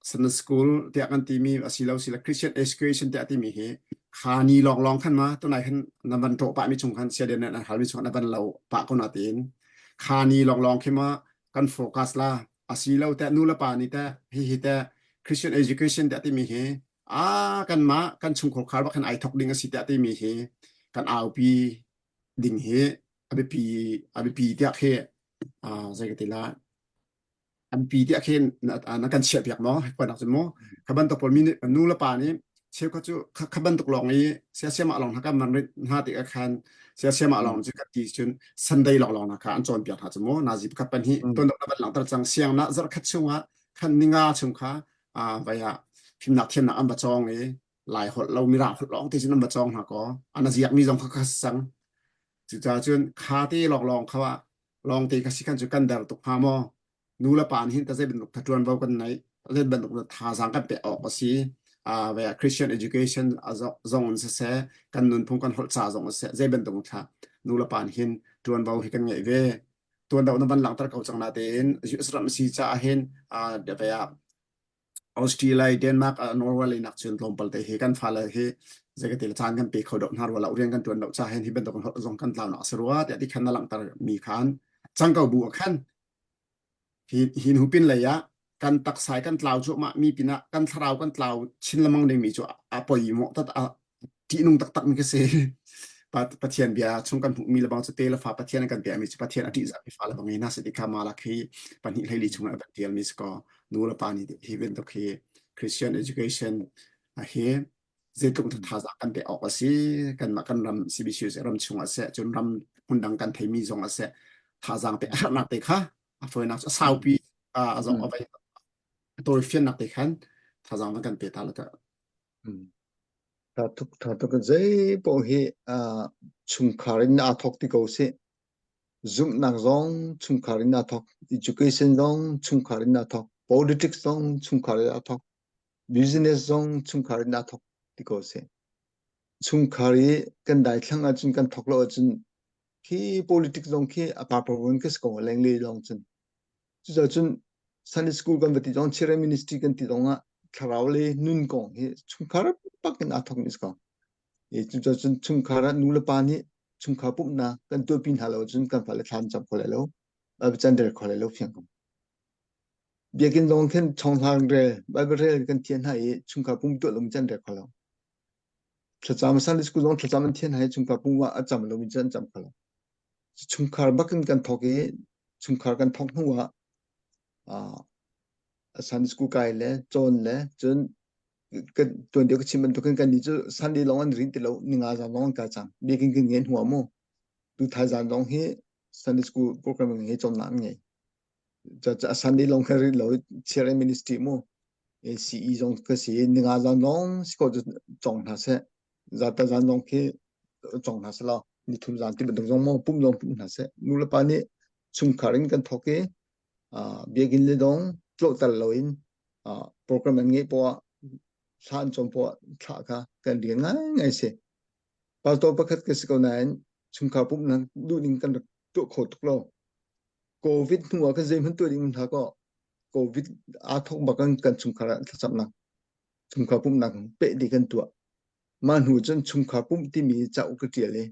Sunday school tiah kan timi asilo sila Christian education tiah timi hi kha ni lawng lawng khan ma tunai khan na van ṭawh pah mi chung khan sia den an hal mi chung na van lo pah ko na tiin kha ni lawng lawng khi ma kan focus la asilo te nu le pa ni te hi hi te Christian education tiah timi hi a kan ma kan chungkhar khar bak khan ai thok ding asi tiah timi hi kan aupi ding hi a biapi a biapi tiah khi zei ka ti la an pi tiah khin na kan chiah piak maw kuanak cun maw kha bantuk pawl mi nu le pa nih cheukhat cu kha bantuk lawng i siasiamah lawng hna kan man rit hna tik ah khan siasiamah lawng cu ka ti cun Sunday lawng lawng kha an cawn piak hna cu maw nazi pakhat pan hi ton na van langhter cang siang na zarh khat chungah khan ninga chung kha vai ah fimnak thiamnak an va cawng i lai holh lo mirang holh lawng te cun an va cawng hna ko an ziak mi zong kha kha sang cucaah cun kha te lawng lawng kha lawngte ka si khan cu kan der tuk hnga maw nu le pa nih hin ta zei bantuk tha ṭuanvo kan nei zei bantuk thazaang kan pek awk a si ve Christian education zong in siseh kan nunphung kan holh ca zong siseh zei bantuk thla nu le pa nih hin ṭuanvo hi kan ngeih ve tuan do na van langhter ko cang na tein US ram si caah hin ve ah Australia, Denmark, Norway lei nak cun tlawmpal te hi kan fale hi zei caan kan pe kho deuh hna rua lo rian kan tuan lo ca hin hi bantuk zong kan tlau nak a si rua tiah ti khan na langhter mi khan cang ko bu ah khan hi hi hnu pin lei ah kan taksai kan tlau cuahmah mi pinah kan thlarau kan tlau chin lengmang ding mi cu a poi maw tat a ṭihnung taktak mi ka si. Pathian bia chung kan hmuhmi lebang cu te le fa Pathian an kan pekmi cu Pathian a ṭihzahmi fa lebang hi na si ti kha malak hi pahnih hleili chung ah a tialmi si kaw nu le pa nih hi bantuk hi Christian education hi zeitluk thazaang kan pek awk a si kanmah kan ram CBC ram chung ah seh cun ram hmundang kan theimi zong ah seh thazaang pek a herhnak te kha a fawinak cu a saupi a zong a vai a tawifiannak te khan thazaang van kan pe ta la ta Tha tuk tha tuk zei paoh hi uh, chungkhar in aa thawk ti ko sih. Zumhnak zong chungkhar in aa thawk. Education zong chungkhar in aa thawk. Politics zong chungkhar in aa thawk. Business zong chungkhar in aa thawk ti ko sih. Chungkhar i kan daithlang ahcun kan thawk lo ahcun khi politics zong khi a parparun ka si ko lenglei lawng cun. Cucaah cun Sunday school kan va ti zong Children Ministry kan ti zong ah thlarau le nun kong hi chungkhar bak in aa thawkmi si ko. E cucaah cun chungkhar ah nu le pa nih chungkhar pumhnak kan tuahpi hna lo cun kan fale thla an cam kho lai lo. Bible can rel kho lai lo fiang ko. Biakinn zong khin chonghlang rel, Bible rel kan thian hna i chungkhar pum tuah lomi can rel kho lo. Thlacam Sunday school zong thlacam an thian hna i chungkhar pum ah a cam lomi can cam kho lo. Chungkhar bakin kan thawk i chungkhar kan thawk hnu ah uh, Sunday school kai le cawn le cun kan tuan deuh ka chim bantukin kan nih cu Sunday lawng an rin ti lo ninga zan lawng an kai cang biakinn kan ngei hnu ah mu tu thai zan lawng hi Sunday school program ngei cawnnak an ngei ca Sunday lawng kha rin lo Children Ministry mu ACE zong ka si ninga zan lawng si ko cu cong hna seh zata zan lawng khi cong hna seh law nithum zan ti bantuk zong maw pum lawng pum hna seh nu le pa nih chungkhar in kan thawk i biakinn le dong tlawhtal loin program an ngeih poah thla an cawm poah thlah kha kan rian ngaingai si pastor pakhat ka si ko nain chungkhar pumhnak duhning kan rak tuah kho tuk lo covid hnu ah kan zeihmanh tuah ding hna ko covid aa thawk bak kan kan chungkhar ah thlacamnak chungkhar pumhnak peh dih kan tuah mah hnu cun chungkhar pumh timi cauk ka ṭial i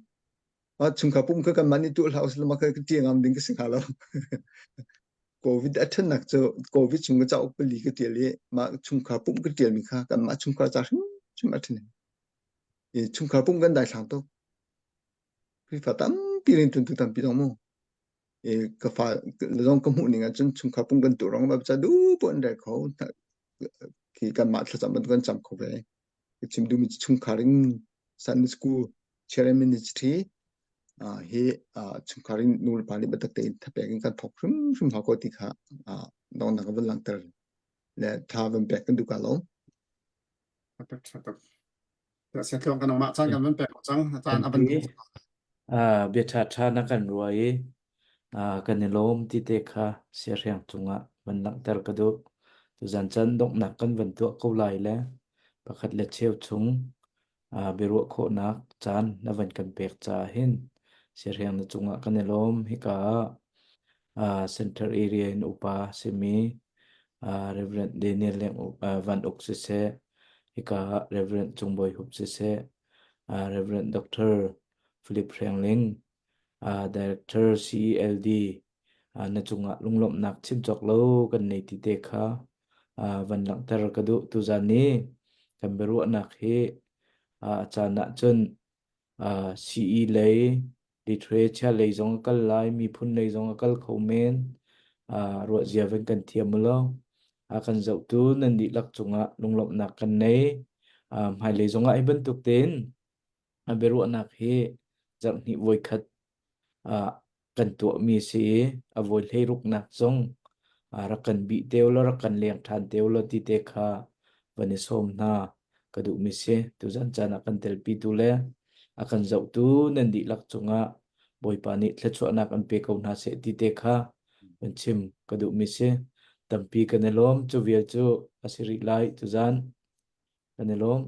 mah chungkhar pumh kha kanmah nih tuah hlah usih mah kha ka ṭial ngam ding ka si hnga lo covid a ṭhennak cu covid chung ka cauk pali ka ṭial i mah chungkhar pumh ka ṭialmi kha kanmah chungkhar ca hrimhrim a ṭhen i chungkhar pumh kan daithlang tuk Khrihfa tampi rianṭuantu tampi zong mu i ka fa zong ka hmuh ning ahcun chungkhar pum kan tuah rong ba ca duh poh an rel kho khi kanmah thlacam bantuk kan cam kho ve ka chim duhmi cu chungkhar in Sunday school chairman ministry hi chungkhar in nu le pa nih biatak tein thapek in kan thawk hrimhrim hau ko ti kha donghnak ka vun langhter le tha van pek kan duh ka lo. Siatluang kan mah caan kan van pek cang caan a van Bia ṭha na kan ruah i kan i lawm ti te kha siahreng cungah van langhter ka duh. Tuzan caan donghnak kan van tuah ko lai le pakhat le cheu chung biaruah khawhnak caan na van kan pek caah hin siahreng na cungah kan i lawm. Hika ah center area in upa simi Reverend Daniel Leng Van Uk siseh, hika ah Reverend Cung Bawi Hup siseh, Reverend Dr. Philip Hreng Ling, Director CELD, na cungah lunglawmhnak chim cawk lo kan nei ti te kha van langhter ka duh. Tuzan ni kan biaruahnak hi a caan ahcun CE lei literature lei zong a kal lai, miphun lei zong a kal kho men. Ruahzia van kan thiam u law a kan zohtu nan dihlak cungah lunglawmhnak kan nei. Hmailei zongah hi bantuk tein a biaruahnak hi zarhhnih voikhat kan tuahmi si i a voi hleiruknak zong rak kan bih te ulaw rak kan leng ṭhan te ulaw ti te kha van i sawm hna ka duhmi si. Tuzan caan ah kan telpitu le a kan zohtu nan dihlak cungah Bawipa nih thluachuahnak an pe ko hna seh ti te kha van chim ka duhmi si. Tampi kan i lawm. Cu vial cu a si rih lai tuzan. Kan i lawm.